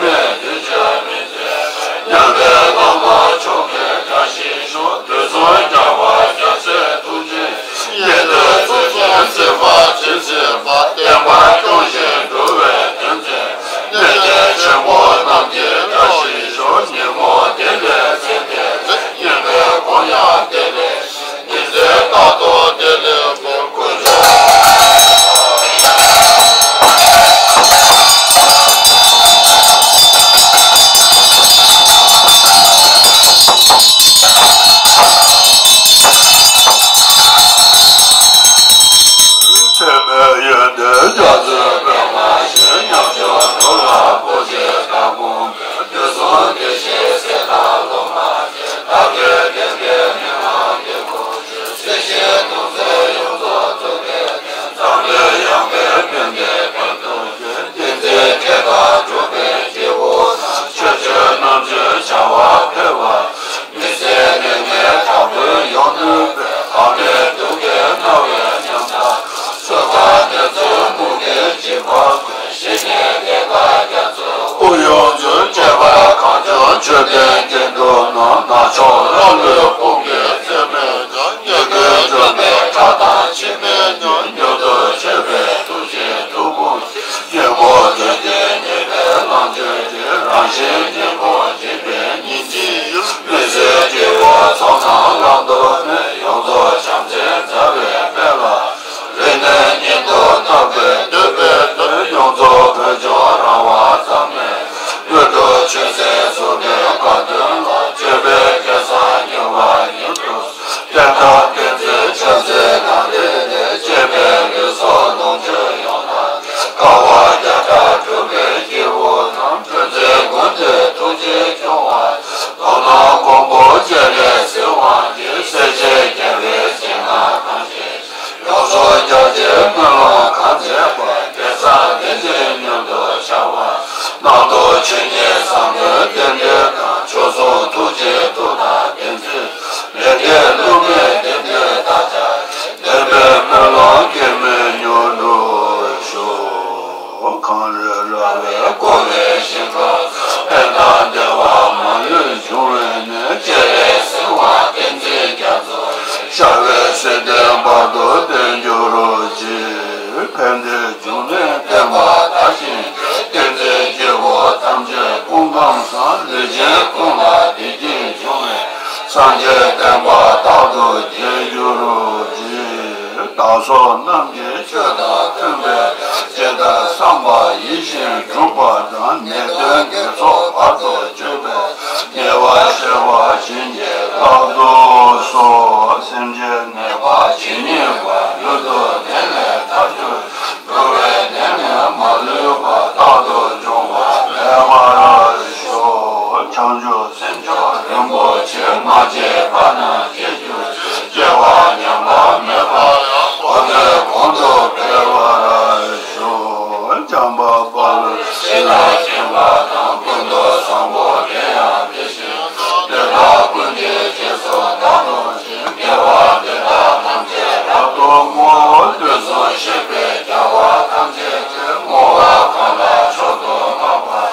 མེད་དུས་ཆ་མི་འཛད། མཉམ་པའི་བླ་མ་མཆོག་གི་བཀྲ་ཤིས་ཤོག་དུས་གསུམ་རྒྱལ་བ་རྒྱལ་སྲས་ཐུགས་རྗེ་ཡེ་གདོད་ཚུལ་ཁྲིམས་སྲིད་པ་ཇི་སྲིད་པ། བསྟན་པ་སྐྱོང་ཞིང་སྒྲུབ་པའི་དོན་མཛད། གནས་བརྟན་ཆེན་པོ་རྣམས་ཀྱི་བཀྲ་ཤིས་ཤོག་ཉིན་མོ་འདི་ལས་ཚེ་འདས་ཚེ་སྙིགས་མའི་དགོངས་ཡངས་དེ་ལས། ཉིན་མཚན་རྟག་ཏུ་བདེ་ལེགས་འབུལ། དཀོན་མཆོག་ཚད་མེད་ཡོན་ཏན་རྒྱ་མཚོའི་དཔལ་མ་ཞེས། ཉམས་ཆག་འགྲོ་ལ་སྤོ་བྱེད་བདག་ཕུང་པའི། དུས་གསུམ་བདེ་གཤེགས་སྲས་དང་སློབ་མ་ཆེ། བདག་གིས་བསྟན་པའི་མི་དབང་དེ་ཀུན་ཆེ། སྲིད་ཞིའི་གདུང་སེལ་ཡོངས་རྫོགས་ཐུགས་ཀའི་རྟེན། འཛམ་གླིང་ཡངས་པའི་ཕན་བདེའི་དཔལ་དུ་གྱུར། བསྟན་འཛིན་སྐྱེ་དང་གྲུབ་པའི་སྐྱེས་བུ་རྣམས། ཆོས་སྤྱོད་རྣམ་དཔྱོད་བྱ་བ་འཕེལ་བ། མི་ཚེའི་ནད་ངན་དྲག་པོས་ཡོང་ནུས་པའི། བག་མེད་སྡུག་བསྔལ་མནར་བའི་ཉམ་ཐག་ཚོགས་བསགས་ནད་མཚོན་མུ་གེའི་འཇིགས་པ་ཀུན། ཞི་གནས་གནས་དགའ་རྒྱ་མཚོའི་དབུས། ཡོངས་སུ་གཅོད་པ་གང་བྱུང་ཆོས་ལྡན་སྐྱེ་འགྲོ་རྣམས། ནག་ཕྱོགས་ཀླ་ཀློའི་དཔུང་གིས་ཚད་མེད་ཀྱང་། ཉེས་ཀུན་འཇོམས་པའི་ཁྲག་དང་ཕྱི་མའི་ཉོན། མྱུར་དུ་མཆོད་པའི་ཐུགས་རྗེའི་མཐུ་དཔུང་གིས། གཉན་པོ་སྡེ་བརྒྱད་ཉེས་པའི་ལོངས་སྤྱོད་ཅིང་། རང་བཞིན་གཉེན་པོ་འཇིག་པའི་སྙིང་རྗེའི་ཡུལ། མི་བཟོད་སྐྱེ་བོའི་ཚོགས་རྣམས་བླང་དོར་མེད། ཡོངས་རྫོགས་བྱམས་བརྩེས་མཛའ་བའི་དཔལ་ལ། རིག་གནས་གཉིས་སུ་བརྣག་པའི་འདོད་པའི་དོན། ཡོངས་རྫོགས་བོད་ལྗོངས་རང་དབང་གཙང་མའི། དངོས་གྲུབ་ཆོས་སྲིད་ཟུར་པའི་དགའ་སྟོན་ལ། སྤྱོད་པའི་སྐལ་བཟང་མྱུར་བ་མྱུར་དུ། བསྟན་དང་བསྟན་འཛིན་ཕྱག་འཚལ་གང་རིགས་ནས། གཅེས་པའི་ལུས་སྲོག་ལོངས་སྤྱོད་ཡོངས་དག་ནས། དཀའ་བ་བརྒྱ་ཕྲག་སྒྲུབ་པའི་སྐྱེས་བུ་རྣམས། སྤྲུལ་མཛད་མགོན་དེས་ཐུགས་རྗེས་སྐྱོང་བ། མདོར་ན་མགོན་པོ་སྤྱན་རས་གཟིགས་དབང་གིས། སྲས་བཅས་རྒྱལ་བའི་སྤྱན་སྔར་གང་ཞིག་ཡོངས་སུ་རྒྱ་ཆེའི་སྨོན་ལམ་གང་མཛད་པ། དེ་ཙམ་དེ་བཞིན་མྱུར་དུ་འཆར་བར་སྣང་། རྟོགས་ཆོས་ཉིད་བཟང་པོའི་རྟེན་འབྲེལ་དང་། མཆོག་ཟུང་ཐུགས་རྗེའི་མཐུ་དང་བདེན་ཚིག་ལས་འབྲས་བསླུ་མེད་བདེན་པའི་བདག་ཅག་ལྡན་པའི་སྨོན་ལམ་གེགས་མེད་མྱུར་འགྲུབ་ཤོག་གངས་རི་ར་བས་བསྐོར་བའི་ཞིང་ཁམས་སུ། ཕན་དང་བདེ་བ་མ་ལུས་འབྱུང་བའི་གནས། སྤྱན་རས་གཟིགས་དབང་བསྟན་འཛིན་རྒྱ་མཚོ། ཤར་བའི་ཚེ་བརྟན་བར་དུ་བརྟན་གྱུར་ཅིག་ཕན་བདེའི་འབྱུང་གནས་བསྟན་པ་དར་ཞིང་རྒྱས། བསྟན་འཛིན་སྐྱེས་བུ་ཐམས་ཅད་སྐུ་ཁམས་བཟང་། ལུས་ཅན་ཀུན་ལ་བདེ་སྐྱིད་འབྱུང་བའི། སངས་རྒྱས་བསྟན་པ་རྟག་ཏུ་རྒྱས་གྱུར་ཅིག་བདག་སོགས་རྣམས་ཀྱི་ཆོས་དང་མཐུན་པའི། ཇི་ལྟར་བསམ་པ་ཡིད་བཞིན་འགྲུབ་པ་དང་། ནད་གདོན་དགེ་ཚོགས་བར་དུ་གཅོད་པའི། ཉེས་པ་སེལ་བ་བྱིན་གྱིས་བརླབ་ཏུ་གསོལ། སེམས་ཅན་ནད་པ་ཇི་སྙེད་པ། མྱུར་དུ་ནད་ལས་ཐར་གྱུར། འགྲོ་བའི་ནད་ནི་མ་ལུས་པ། རྟག་ཏུ་འབྱུང་བ་མེད་པར་ཤོག་བྱང་ཆུབ་སེམས་མཆོག་རིན་པོ་ཆེ། མ་སྐྱེས་པ་རྣམས་སྐྱེ་གྱུར་ཅིག་སྐྱེ་བ་ཉམས་པ་མེད་པ་ཡང་། གོང་ནས་གོང་དུ་འཕེལ་བར་ཤོག་བྱམས་པ་དཔའ་བོས་སྲིད་ལ་ཞེན་པ་དང་། ཀུན་ཏུ་བཟང་པོ་དེ་ཡང་དེ་བཞིན་ཏེ། དེ་དག་ཀུན་གྱི་རྗེས་སུ་བདག་སློབ་ཅིང་། དགེ་བ་འདི་དག་ཐམས་ཅད་རབ་ཏུ་བསྔོ། དུས་གསུམ་གཤེགས་པའི་རྒྱལ་བ་ཐམས་ཅད་ཀྱིས། བསྔོ་བ་གང་ལ་མཆོག་ཏུ་བསྔགས་པ།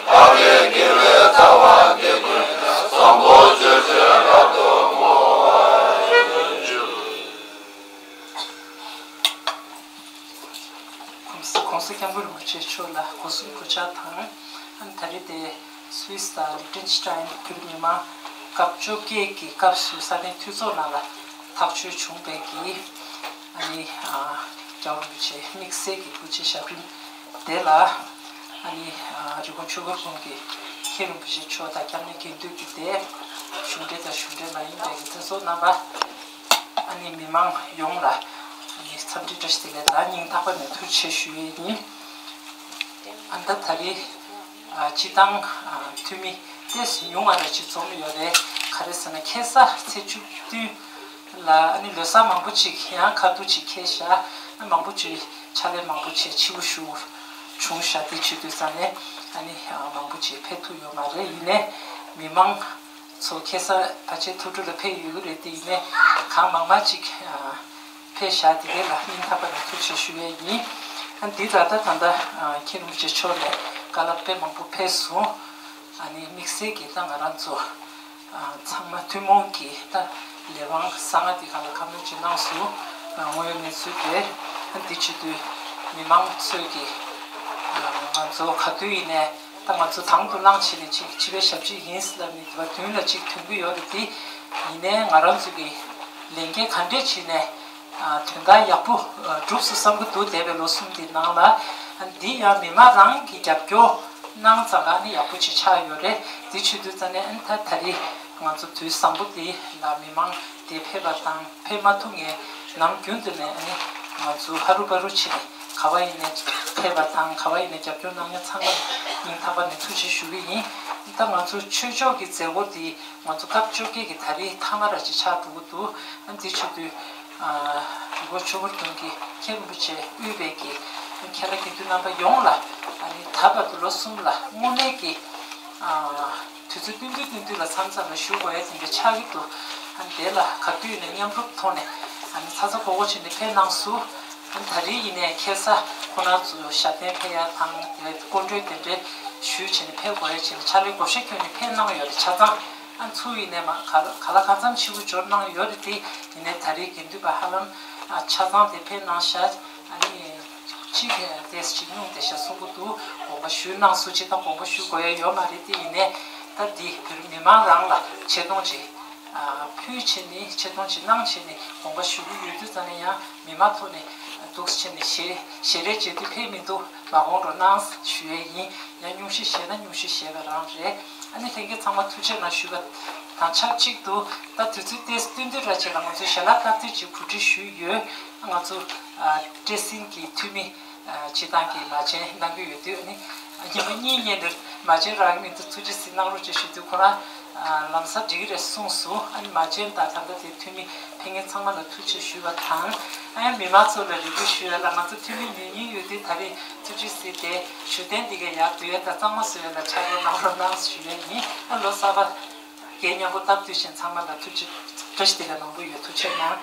བདག་གི་དགེ་བའི་རྩ་བ་འདི་ཀུན་ཀྱང་། བཟང་པོ་སྤྱོད་ཕྱིར་རབ་ཏུ་བསྔོ་བར་ཞུ། གོང་ས་གོང་ས་སྐྱབས་མགོན་རིན་པོ་ཆེ་མཆོག་ལ་སྒོ་གསུམ་གུས་ཕྱག་དང་། ཨ་ནི་ད་རེས་དེ་སུད་སི་དང་ལིག་ཏེན་སི་ཊེན་བོད་མི་མང་སྐབས་བཅོ་བརྒྱད་ཀྱི་སྐབས་སུ་ས་གནས་འཐུས་ཚོགས་ནང་ལ་ཐག་གཅོད་བྱུང་བའི་གི་ཨ་ནི་ཨ་རྒྱལ་བ་རིན་པོ་ཆེ་དམིགས་བསལ་གྱི་སྐུ་ཕྱྭའི་ཞབས་རིམ་དེ་ལ་ཨ་ནི་ཨ་རི་ཀོན་ཆོས་འཁོར་དགོན་གྱི་མཁན་རིན་པོ་ཆེ་མཆོག་དང་སྐྱབས་གནས་དགེ་འདུན་གྱི་སྡེ་གཞུང་འབྲེལ་དང་གཞུང་འབྲེལ་མ་ཡིན་པའི་གི་འཐུས་ཚོགས་རྣམ་པ། ཨ་ནི་མི་མང་ཡོངས་ལ་ཨ་ནི་འཚམས་འདྲི་བཀྲ་ཤིས་བདེ་ལེགས་དང་སྙིང་ཐག་པ་ནས་ཐུགས་རྗེ་ཆེ་ཞུ་ཡས་ཡིན། ཨ་ནི་ད་ད་རེས་ཨ་སྤྱི་བཏང་ཨ་འཐུས་མི་ཏོག་ཙམ་ཉུང་བ་འདྲ་ཅིག་འཛོམས་ཡོད་རེད། ག་རེ་ཟེར་ན་ཁ་སང་ཚེས་བཅུ་བདུན་ལ་ཨ་ནི་ལོ་གསར་མང་པོ་ཅིག་ཡང་ཁ་ཐུག་ཅིག་འཁེལ་བཞག་ཨ་མང་པོ་ཅིག་ཕྱག་ལས་མང་པོ་བྱས་ཕྱི་པོ་བཞུགས་བྱུང་བཞག་དེ་བྱེད་དུས་ཙང་ནས་ཨ་ནི་ཨ་མང་པོ་ཅིག་ཕེབས་ཐུབ་ཡོད་མ་རེད། ཡིན་ནའི་མི་མང་ཚོ་ཁ་སང་ཕལ་ཆེར་ཐུགས་སྤྲོ་ལ་ཕེབས་ཡོད་ཀྱི་རེད་དེ། ཡིན་ནའི་གང་མང་མང་ཅིག་ཕེབས་བཞག་དེ་གའི་ལ་སྙིང་ཐག་པ་ནས་ཐུགས་རྗེ་ཆེ་ཞུ་ཡས་ཡིན། ཨ་འདི་ལ་ད་ད་ལྟ་མཁན་རིན་པོ་ཆེ་མཆོག་ནས་ བཀའ་སློབ་དཔེ་མང་པོ་ཕེབས་སོང་། ཨ་ནི་དམིགས་བསལ་གྱིས་ད་ང་རང་ཚོ་ཨ་ཚང་མ་ཐུན་མོང་གི་ད་ལས་དབང་གསང་སྔགས་འདི་སྒང་ལ་ཁ་སྣོན་ཅིག་གནང་སོང་། ཨ་དངོས་ཡོད་གནས་ཚུལ་རེད། ཨ་འདི་བྱེད་དུས་མི་མང་ཚོས་ཀྱི་ཨ་ང་ཚོ་ག་དུས་ཡིན་ནའི་ད་ང་ཚོ་དང་དུ་བླངས་བྱས་ནས་ཅིག་སྤྱི་པའི་ཞབས་ཕྱི་ཡིན་ལབ་ནས་དུ་བ་མདུན་ལ་ཅིག་ཐོན་གྱི་ཡོད་རེད། དེ་ཡིན་ནའི་ང་རང་ཚོ་གི་ལས་འགན་ག་འདྲས་བྱས་ནས་ཨ་དོན་དག་ཡག་པོ་ཨ་འགྲུབ་སོང་བསམ་གྱི་འདུག་འདས་པའི་ལོ་གསུམ་དེའི་ནང་ལ། ཨ་འདི་ཡང་མི་མང་རང་གི་རྒྱབ་སྐྱོར་གནང་ཙང་ཨ་ནི་ཡག་པོ་ཅིག་ཆགས་ཡོད་རེད། དེ་བྱེད་དུས་ཙང་ནས་ཨ་ནི་ད་ད་རེས་ང་ཚོ་དུས་བཟང་པོ་འདི་ལ་མི་མང་དེ་ཕེབས་པ་དང་ཕེབས་མ་ཐུབ་མཁན་ནམ་རྒྱུན་དུ་ནས་ཨ་ནི་ང་ཚོ་ཧ་རུ་པ་རུ་བྱས་ནས་ག་བ་ཡིན་ནས་ཕེབས་པ་དང་ག་བ་ཡིན་ནས་རྒྱབ་སྐྱོར་གནང་མཁན་ཚང་མ་སྙིང་ཐག་པ་ནས་ཐུགས་རྗེ་ཞུ་གི་ཡིན། ད་ང་ཚོ་ཆོས་ཕྱོགས་ཀྱི་མཛད་སྒོ་འདི་ང་ཚོ་སྐབས་བཅོ་བརྒྱད་ཀྱི་ད་རེས་ཐ་མ་ར་ཅིག་ཆགས་འགྲོ་གི་འདུག་ཨ་འདི་བྱེད་དུས་ཨ་རི་བོ་ཆོས་འཁོར་དགོན་གྱི་མཁན་རིན་པོ་ཆེ་དབུས་པའི་གི་མཁན་བླ་དགེ་འདུན་རྣམ་པ་ཡོངས་ལ་ཨ་ནི་ད་བར་དུ་ལོ་གསུམ་ལ་དངོས་གནས་ཀྱི་ཨ་དུས་ཚོད་བསྟུན་དུས་བསྟུན་དུས་ལ་མཚམས་མཚམས་ལ་ཞུ་དགོས་ཡ་དེ་འདྲ་ཆགས་ཀྱི་འདུག་ཨ་ནི་དེ་ལ་ག་དུས་ནས་མཉམ་རུབ་ཐོག་ནས་ཨ་ནི་ཚ་ཚ་གོ་གོ་བྱས་ནས་ཕེབས་གནང་སོང་། ཨ་ནི་ད་རེས་ཡིན་ནའི་ཁ་སང་ཁོ་རང་ཚོ་ཞབས་བརྟན་ཕེབས་ཡ་དང་དེ་སྐུ་མགྲོན་དེ་འདྲ་ཞུས་བྱས་ནས་ཕེབས་དགོས་ཡ་བྱས་ནས་ཕྱག་ལས་བགོ་བཤའ་བསྐྱོན་ནས་ཕེབས་གནང་ཡོད་རེད། ཆ་ཚང་ཨ་ཚུར་ཡིན་ནའི་མ་ག་ལ་ག་ལ་གང་འཚམ་ཕྱི་པོ་འབྱོར་གནང་ཡོད་རེད། དེ་ཡིན་ནའི་ད་རེས་དགེ་འདུན་པ་ཧ་ལམ་ཨ་ཆ་ཚང་དེ་ཕེབས་གནང་ཤག་ཨ་ནི་གཅིག་ཏེས་གཅིག་སྙུང་དེ་ཤ་གསུང་གི་འདུག་དགོངས་པ་ཞུ་གནང་སོང་། ཅི་ལྟར་དགོངས་པ་ཞུ་དགོས་ཡ་ཡོད་མ་རེད། དེ་ཡིན་ནའི་ད་འདི་བོད་མི་མང་རང་ལ་ཆེ་མཐོང་ཅིག་ཨ་ཕུལ་བྱས་ནས་ཆེ་མཐོང་ཅིག་གནང་བྱས་ནས་དགོངས་པ་ཞུ་གི་ཡོད་དུས་ཙང་ནས་ཡང་མི་མང་ཐོག་ནས་འདུག་བྱས་ནས་ཞེ་ཞེ་རེ་བྱེད་དུས་ཕེབས་མི་འདུག་མ་དགོངས་རོགས་གནང་ཞུ་ཡས་ཡིན། ཡང་སྙུང་གཞི་བཞེས་ན་སྙུང་གཞི་བཞེས་པ་རང་རེད། ཨ་ནི་ལྷན་རྒྱས་ཚང་མ་ཐུགས་རྗེ་གནང་ཞུས་པ་དང་ཆབས་ཅིག་ཏུ་ད་དུས་ཚོད་ཏོག་ཙམ་བསྟུན་དུས་ར་ཅིག་ལ་ང་ཚོས་ཞལ་ལག་བསྟར་དུས་ཅིག་གོ་སྒྲིག་ཞུས་ཡོད། ང་ཚོ་ཨ་བཀྲས་སེང་གི་འཐུས་མི་ཨ་སྤྱི་བཏང་གི་མ་བྱན་གནང་གི་ཡོད་དུས་ཨ་ནི་ཉི་མ་གཉིས་ཉིན་དེར་མ་བྱན་རག་གི་མི་འདུག་ཐུགས་རྗེ་གཟིགས་གནང་རོགས་ཅེས་ཞུས་དུས་ཁོ་རང་ལམ་སང་འགྲིག་གི་རེད་གསུངས་སོང་། ཨ་ནི་མ་བྱན་དང་ད་ལྟ་དེ་འཐུས་མི་ཕེབས་མཁན་ཚང་མ་ལ་ཐུགས་རྗེ་ཞུས་པ་དང་། ཨ་ཡང་མི་མང་ཚོ་ལ་རེ་སྐུལ་ཞུ་ཡ་ལ་ང་ཚོ་འཐུས་མི་ཉུང་ཉུང་ཡོད་དུས་ད་རེས་ཐུགས་རྗེ་གཟིགས་ཏེ་བཞུགས་གདན་འདི་གའི་ཡར་འདུག་ཡ་ད་གཙང་མ་བཟོ་ཡ་ལ་ཕྱག་རོགས་གནང་རོགས་གནང་ཞུ་ཡ་ཡིན། ཨ་ལོ་གསར་པ་རྒྱལ་མཉམ་པོ་སྟབས་བདེ་ཞིང་ཚང་མ་ལ་ཐུགས་རྗེ་བཀྲ་ཤིས་བདེ་ལེགས་མང་པོ་ཡོད། ཐུགས་རྗེ་གནང་།